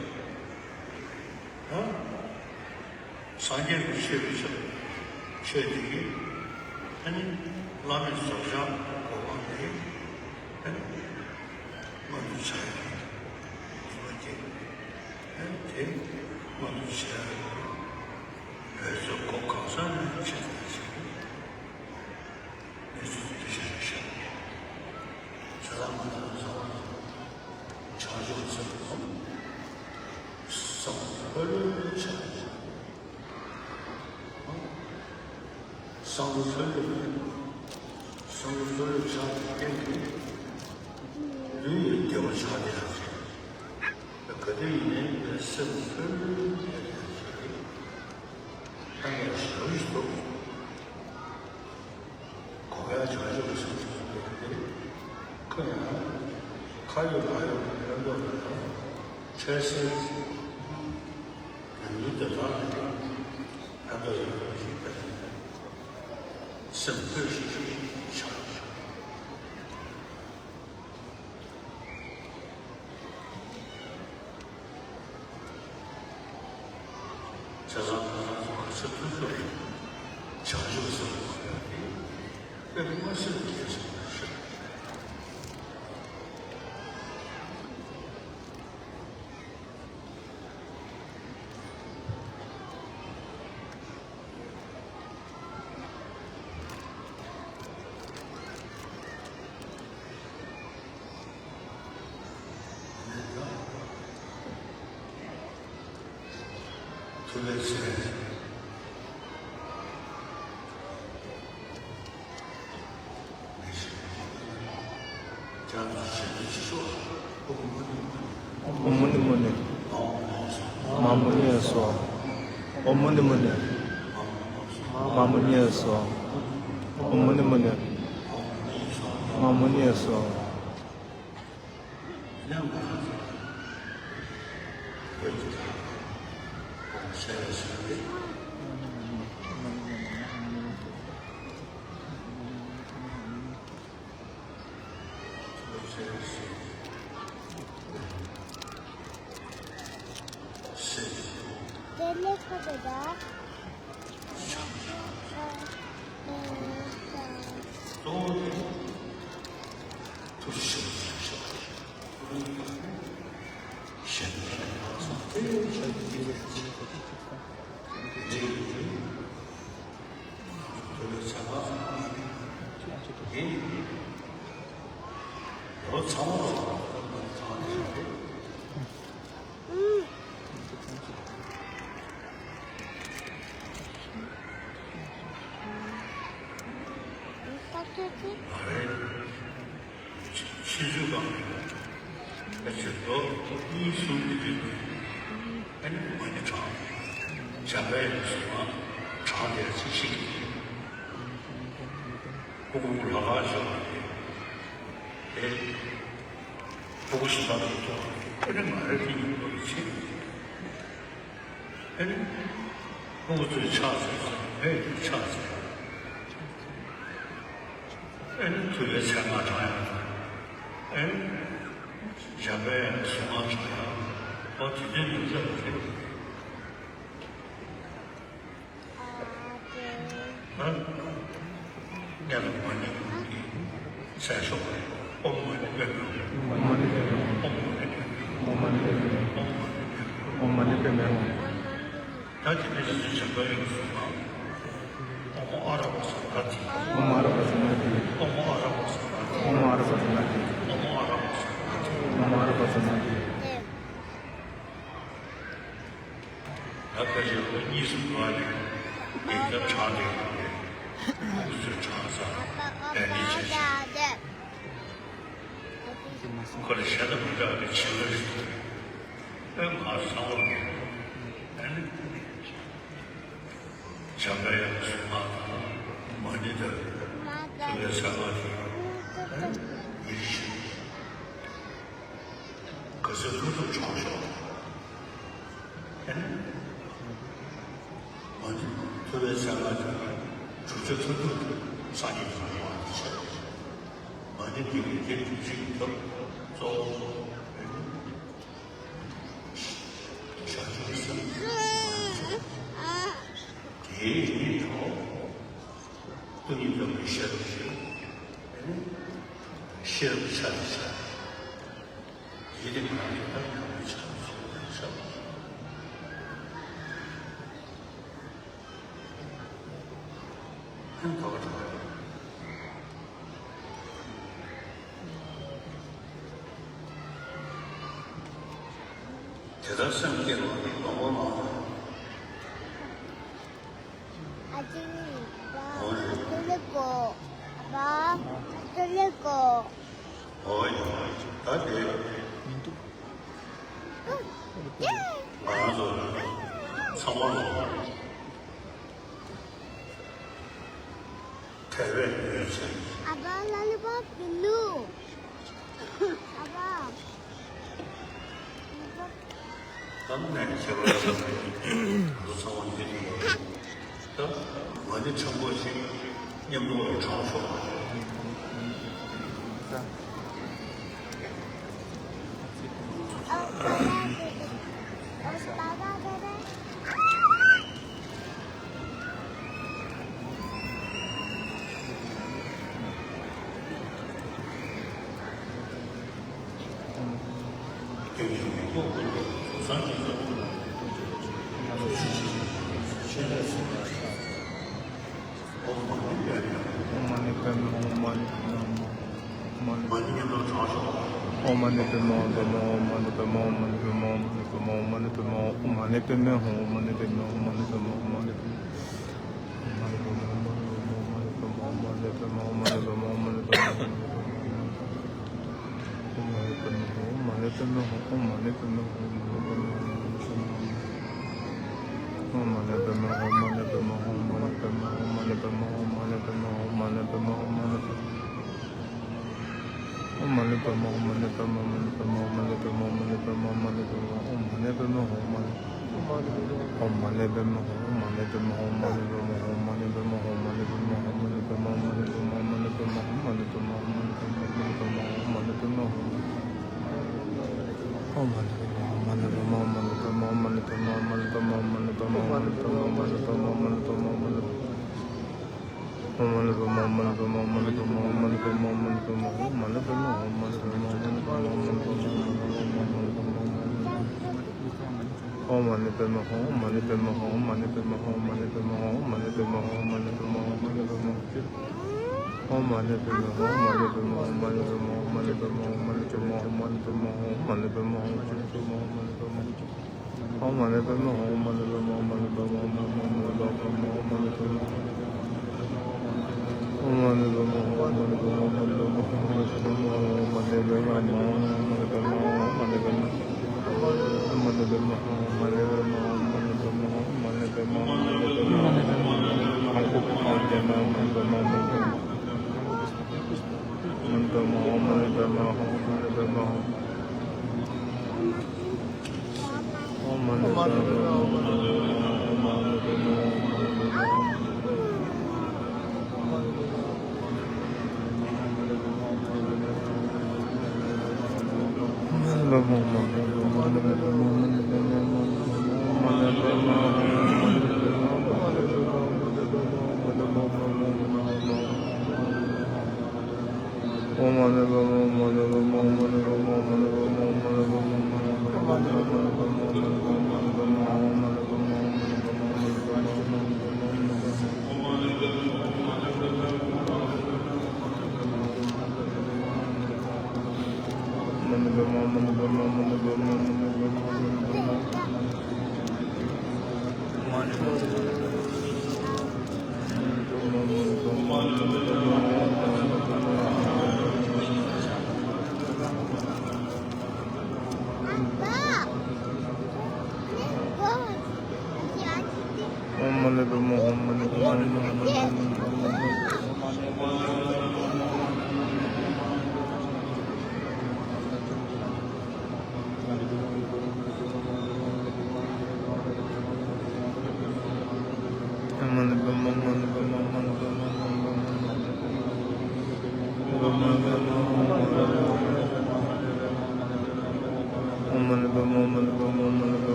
ད་སངས་རྒྱས་ཀྱི་ཆོས་ཀྱི་ཆོས་ཆོས་དེ་གི་ཨ་ནི་བླ་མེད་རྫོགས་བྱང་གོ་འཕང་དེ་ཨ་ནི་མངོན་དུ་བྱ་ཡ་རེད། ཉི་མ་དེ་ཨ་ནི་དེ་མངོན་དུ་བྱ་ཡ་རེད། བོད་ཚོ་གོ་གང་ས་ནས་བྱེད་ཐུབ་ཅིག་གནས་ཚུལ་འདི་འདྲ་ཞིག་རེད་ཤག་བྱ་ལ་མ་ལ་ཚང་མ་བྱང་ཆུབ་སེམས་ཀྱི་བསམ་བློ་ལྷོད་ལྷོད་བྱ། བསམ་བློ་ལྷོད་ལྷོད་བྱས། བསམ་བློ་ལྷོད་ལྷོད་བྱས་པའི་རྐྱེན་གྱིས་ལུས་ཡི་བདེ་བ་ཆགས་བསྡད་ཡག་ཅིག་ག་དུས་ཡིན་ནའི་ངའི་སེམས་ལྷོད་ལྷོད་བསྡད་ཡག་ཅིག་ད་ངས་ཞུ་ཞུ་འདུག་གོ་བ་བྱང་ཆུབ་ཀྱི་སེམས་ཀྱི་བདེ་བ་དེ་ཁོ་ཡང་ཁ་ཡོད་ལག་ཡོད་ཀྱི་ཕན་ཐོགས་ལ་ཡང་འཕྲལ་སེལ་ཡོང་དུས་དེ་དག་ལ་ཡང་ཕན་ཐོགས་ཡོད་པ་ཞིག་ཕན་སེམས་ལྷོད་ཤིག་ཤིག་ཆགས། བྱས་ཙང་ང་རང་ཚོ་ག་ཚོད་ཐུབ་ཐུབ་བྱང་ཆུབ་སེམས་ལ་འཁོར་ཡག་དེ་དཔེ་མི་སྲིད་པའི་གལ་ཆེན་པོ་རེད་ཤག་ཐུབ་པའི་ཚེ། ཨོཾ་མུ་ནི་མུ་ནི། མ་མུ་ནེ་སྭཱ་ཧཱ། ཨོཾ་མུ་ནི་མུ་ནི། མ་མུ་ནེ་སྭཱ་ཧཱ། ཨོཾ་མུ་ནི་མུ་ནི། མ་མུ་ནེ་སྭཱ་ཧཱ། ཕྱི་ཚུལ་གང་ཕལ་ཆེར་ལོ་གཉིས་གསུམ་གྱི་རིང་ཨ་ནི་མ་ཎི་བགྲངས། འཇམ་དཔལ་གྱི་གཟུངས་སྔགས་བགྲངས་བསྡད་ཅིག་ཤེས་ཀྱི་འདུག་ཕྲུ་གུ་ལ་ཁ་ཤོར་བ་དེ། དེ་ཕྲུ་གུ་གཞན་དག་གིས་ཐོག་ཨ་ནི་ང་རེ་ཐིག་ཉིན་ཐོག་གི་ཆེད། ཨ་ནི་ཕྲུ་གུ་ཚོས་ཕྱག་འཚལ་ཚེ་བོད་ཀྱི་ཕྱག་འཚལ། ཨ་ནི་ཐུབ་པའི་ཚེ་སྔགས་བགྲང་ཡག་དང་། ཨ་ནི་འཇམ་པའི་གཟུངས་སྔགས་བགྲང་ཡག་འོ་དེ་ཚོའི་ནང་ཚན་ལ་སླེབས་ཡོད། ཨ་ནི་ལ་མ་ཎི་གི་མཚན་ཤོག་རེད། ཨོཾ་མ་ཎི་པདྨེ་ཧཱུྃ། ཨོཾ་མ་ཎི་པདྨེ་ཧཱུྃ། ཨོཾ་མ་ཎི་པདྨེ་ཧཱུྃ། ཨོཾ་མ་ཎི་པདྨེ་ཧཱུྃ། ཨོཾ་མ་ཎི་པདྨེ་ཧཱུྃ། ད་དེ་ནས་སུ་ཞབས་ཀྱི་ཡང་གསུངས་པ། ཨོཾ་ཨ་ར་པ་ཙ་ན་དྷཱིཿ། ཨོཾ་ཨ་ར་པ་ཙ་ན་དྷཱིཿ། ཨོཾ་ཨ་ར་པ་ཙ་ན་དྷཱིཿ། ཨོཾ་ཨ་ར་པ་ཙ་ན་དྷཱིཿ། ཨོཾ་ཨ་ར་པ་ཙ་ན་དྷཱིཿ། ཨོཾ་ཨ་ར་པ་ཙ་ན་དྷཱིཿ། ད་ཕལ་ཆེར་ལོ་གཉིས་སུ་འགོར་ནས་ངེད་ཀྱི་ཕྲག་དེ་ཁོང་ཚོའི་ཕྲག་ས་ལས་ནི་བྱས་ཤིང་ཁོ་ལ་གཞན་དང་མི་འདྲ་བའི་བྱིན་རླབས་ཤིག་ཨེ་མ་སང་བ་ཨ་ནི་བྱམས་པའི་ཡང་གསུང་ངག་དང་མ་ཎི་དང་ཐུབ་པའི་གསང་སྔགས་དེ་ཨ་ནི་ཡིད་བཞིན། ག་ཚོད་ཐུབ་ཐུབ་སྦྱོང་ཤོག་ཨ་ནི། མ་ཎི་ཐུབ་པའི་གསང་སྔགས་ཀྱི་སྒྲུབ་བྱ་ཐུབ་ཐུབ་སངས་རྒྱས་ཀྱི་ཡོན་ཏན་ཆེ། མ་ཎི་འདི་གིས་དེ་སྒྲུབ་བྱེད་ཀྱི་ཐབས་གཙོ་བོ་ཨ་ནི། བྱང་ཆུབ་སེམས་དེའི་ཡིད་དུ་སྟོང་ཉིད་རྣམ་པར་ཤེས་རབ་ཀྱི་ཤེས་རབ་ཆ་དེ་ཆ། ཡིད་བདེ་ཁ་གི་ཐབས་ཁ་བའི་ཆ་ཆ་ཆ། ཁོང་དགའ་བ་དང་། དེ་ལྟར་སེམས་བསྐྱེད་པ་ལོངས་པ་མ། ཨ་ཅེ་ལི་པ། ཨ་ཅེ་ལི་ཀོ། ཨ་ཕ། ཨ་ཅེ་ལི་ཀོ། ཨོ་ཡ། ད་དེ། ང་ཚོ་ཚང་མ་ལ་དད་པའི་ཡོད་ཚད། ཨ་ཕ་ལ་ལི་པོ་པི་ལུ། ཨ་ཕ། གང་ནས་ཁྱེད་རང་ཚོ་ཚང་མ་འདི་ནས་ད་མ་ཎི་ཆེན་པོ་ཞིག་མཉམ་དུ་ལ་བགྲང་ཆོག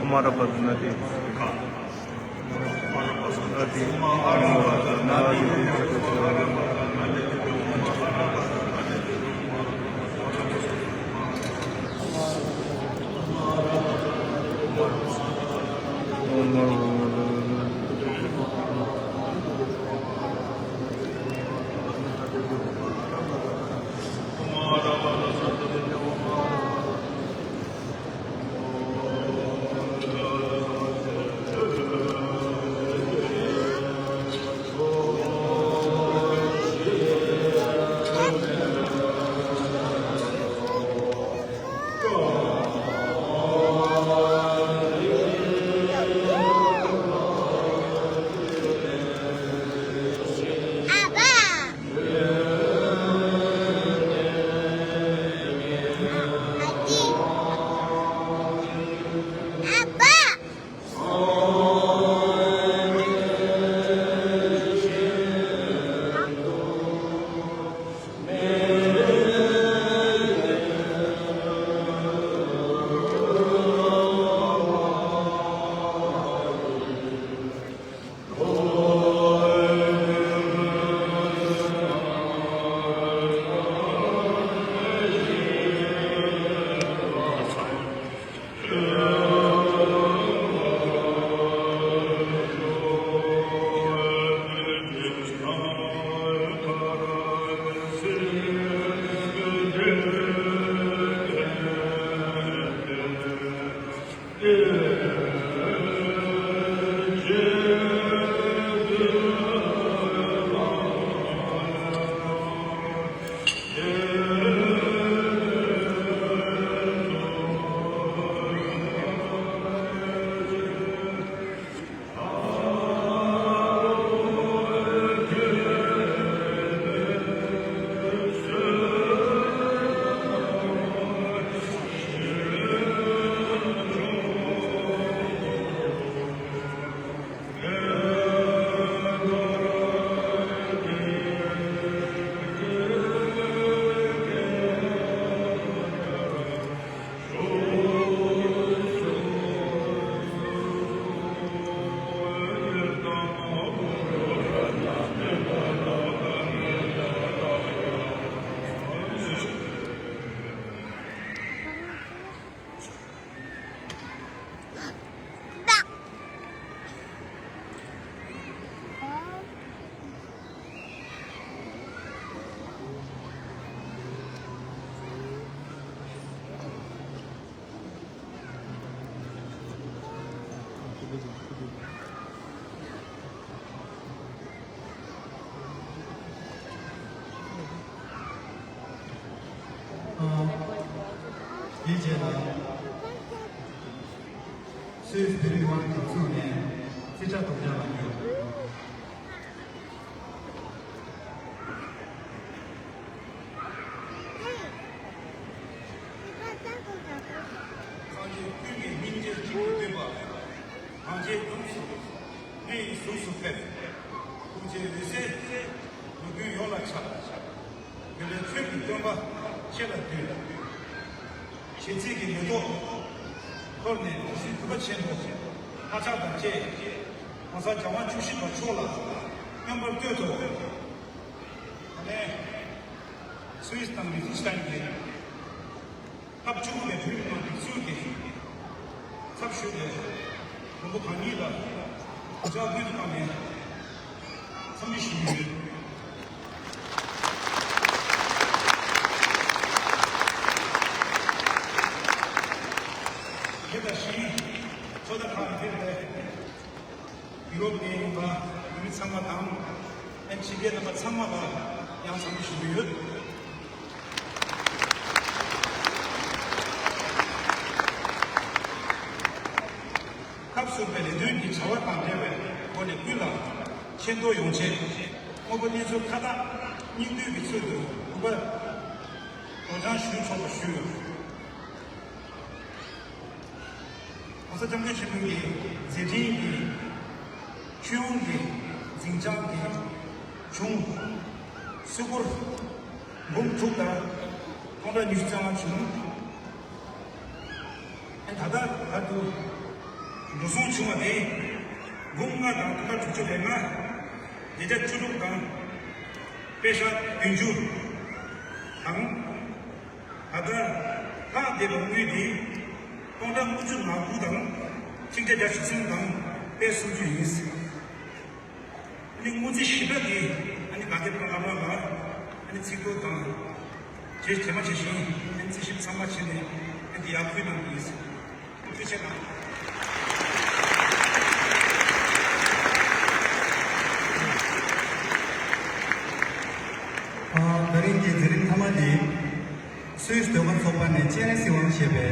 कुमारपद्मनाथी। དེའི་རྗེས་ལ། སུད་སི་བོད་རིགས་དབང་སྒྲིག་འཛུགས་ནས་རྩིས་ཁྲ་དོ་སྣང་གནང་རྒྱུ། སངས་རྒྱས་ཀུན་གྱི་སྙིང་རྗེ་གཅིག་ཏུ་བསྟུན་པ། གང་བྱས་ཡོངས་སུ་མི་ཡི་གཟུགས་སུ་ཕེབས། ཐུགས་རྗེའི་འོད་ཟེར་ལུས་ཀུན་ཡོངས་ལ་ཁྱབ། འདི་ལས་ཆོས་ཀྱི་སྟོན་པ་ཁྱེད་ལ་འདུད། ཞེ་ཚིག་གི་མེ་ཏོག་འཐོར་ནས་འོད་ཟེར་གྲུབ་པ་ཆེན་པོ་ལྷ་ལྕགས་དང་བཅས་༸གོང་ས་༸རྒྱལ་དབང་བཅུ་བཞི་པ་མཆོག་ལ་སྨོན་པར་བསྟོད་དོ། ད་ལན་སུད་སི་དང་ལི་ཁི་ཏེན་ཤི་ཏན་གྱི་སྐབས་བཅུ་དགུ་པའི་བོད་མི་མང་སྒྲིག་འཛུགས་ཀྱི་ཚབ་ཞུས་ཏེ་མགོན་པོ་གང་ཉིད་ལ་གུས་ཕྱག་ཀུན་ཏུ་བཏང་ནས་འཚམས་འདྲི་ཞུ་རྒྱུ་ཡོད། དེ་དང་གཞན་ཚོགས་བརྡ་ཁག་ལ་ཕེབས་པའི་ཡུ་རོབ་ནས་ཡིན་པ་བོད་མི་ཚང་མ་དང་། ཨེ་ཕྱི་རྒྱལ་རྣམ་པ་ཚང་མ་ལ་ཡང་འཚམས་འདྲི་ཞུ་གི་ཡོད། སྐབས་སུ་བབས་པའི་ལས་དོན་གྱི་བྱ་བ་དང་འབྲེལ་བའི་སྒོ་ནས་ཀུན་ལ་ཆེ་མཐོང་ཡོང་ཆེད་དངོས་པོ་གནས་ཚུལ་ཁ་བརྡ་སྙིང་བསྡུས་ཀྱི་ཚུལ་དུ་གུས་པ་སྒྲོག་སྦྱང་ཞུས་ཆོག་པ་ཞུས། ༸གོང་ས་༸སྐྱབས་མགོན་ཆེན་པོ་ཡི་མཛད་འཕྲིན་གྱི་ཆོས་དབང་གི་འཛིན་བྱང་གི་གཞུང་སུད་སྒོར་འབུམ་དྲུག་དང་སྟོང་ཕྲག་ཉི་ཤུ་རྩ་ལྔ་བྱུང་། ཨ་ད་ལྟ་བར་དུ་འགྲོ་སོང་བྱུང་བ་དེ་འབུམ་ལྔ་དང་སྟོང་ཕྲག་དྲུག་ཅུ་རེ་ལྔ། བརྒྱ་ཆ་བཅུ་དྲུག་དང་པེ་ཤ་བདུན་ཅུ་དང་། ད་ལྟ་ལྷག་བསྡད་པ་དངུལ་དེ་སྟོང་ཕྲག་དགུ་བཅུ་ང་དགུ་དང་ཆིག་བརྒྱ་བརྒྱད་ཅུ་གསུམ་དང་པེ་སོ་བཅུ་ཡིན། ཨ་ནི་དངུལ་རྩིས་ཞིབ་ཕྲ་དེ་ཨ་ནི་དགའ་ལྡན་ཕོ་བྲང་ལགས་ལ་ཨ་ནི་ཚིག་ཐོ་དང་རྗེས་རྗེས་མ་བྱས་ཤིང་ཨ་ནི་རྩིས་ཞིབ་ཚང་མ་བྱས་ནས་ཨ་ནི་དེ་ཡར་ཕུལ་གནང་གི་ཡིན། ཐུགས་རྗེ་ཆེ་གནང་། ཨ། ད་རིང་གི་མཛད་རིམ་མཐའ་མ་དེ། སུད་སི་ཟློས་གར་ཚོགས་པ་ནས་སྤྱན་རས་གཟིགས་དབང་ཞེས་པའི་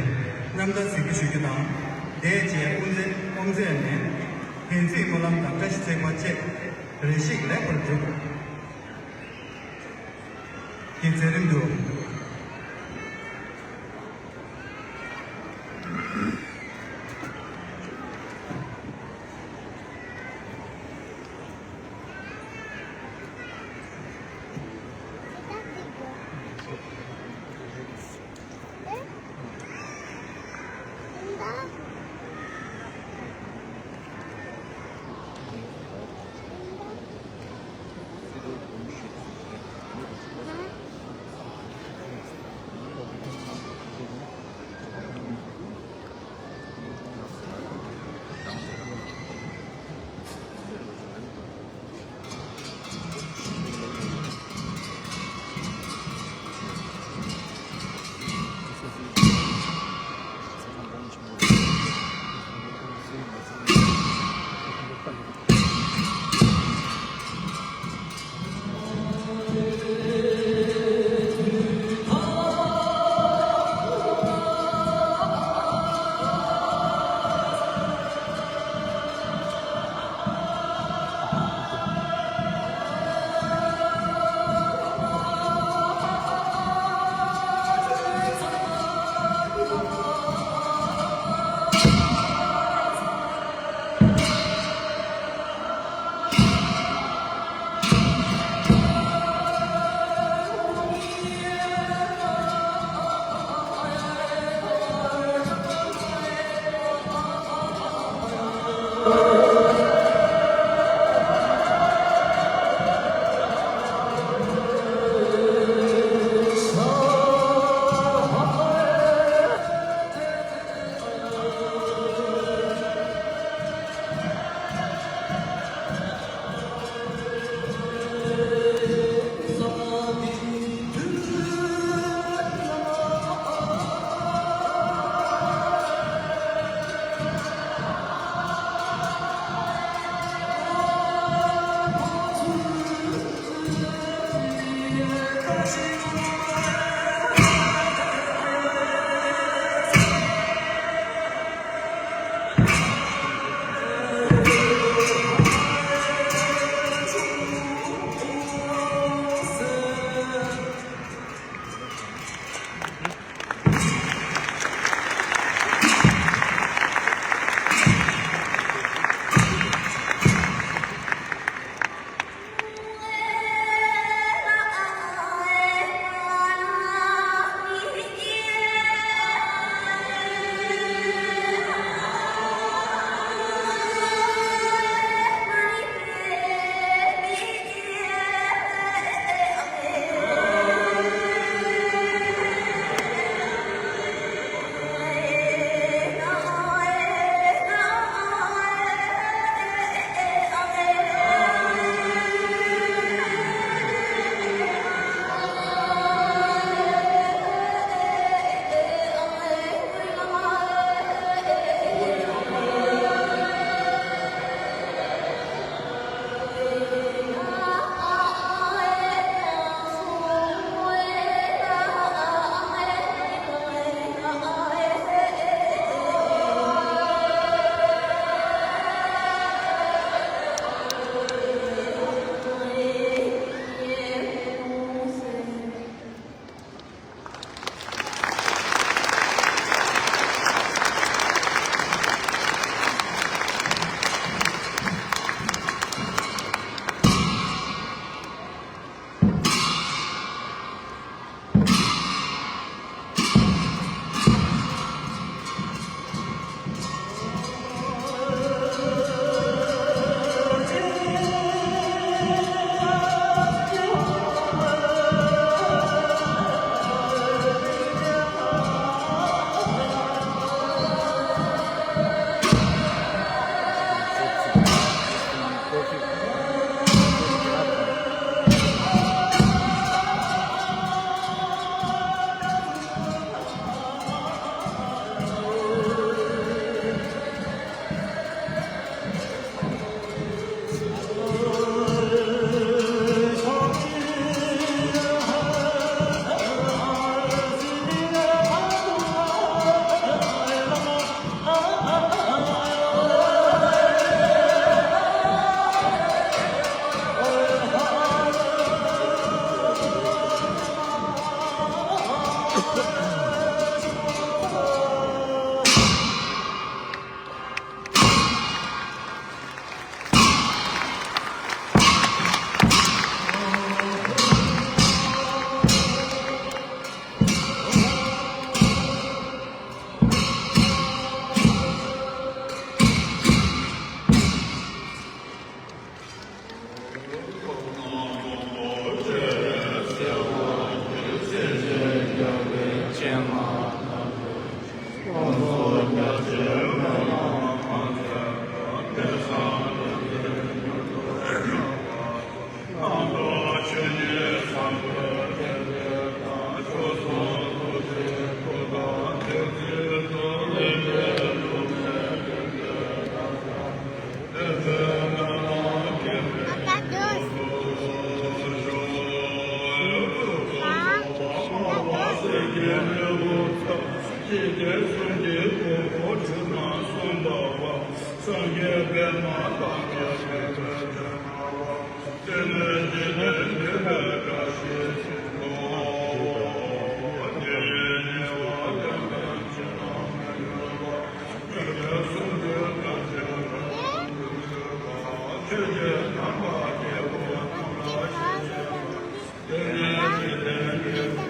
རྣམ་ཐར་གཟིགས་འབུལ་ཞུ་རྒྱུ་དང་། དེའི་རྗེས་དབུ་མཛད་དབུ་མཛད་ནས་འགན་འཛིན་སྨོན་ལམ་དང་བཀྲ་ཤིས་བརྩེགས་པ་བཅས་རེ་ཞིག་ལེགས་པར་གྲུབ། གི་མཛད་རིམ་དུ། ཞི་བདེ་གསུམ་གྱི་གོ་འཕང་འགྲུབ་ན་གསུངས་པ་བ། སངས་རྒྱས་པདྨ་དང་མཉམ་པའི་དོན་དུ་བསྔགས་པ། དེ་ནས་འཇིག་རྟེན་མཁྱེན་པའི་བཀྲ་ཤིས་ཤིང་ཏོག །དེ་ཡི་ཉེ་བར་ལྡན་པའི་ཕྱིར་ན་མི་འགྱུར་བ། ཞི་བདེ་གསུམ་གྱི་གོ་འཕང་འགྲུབ་པ། ཆོས་ཀྱི་དམ་པ་སྐྱེས་བུ་ཐམས་ཅད་ཀྱི།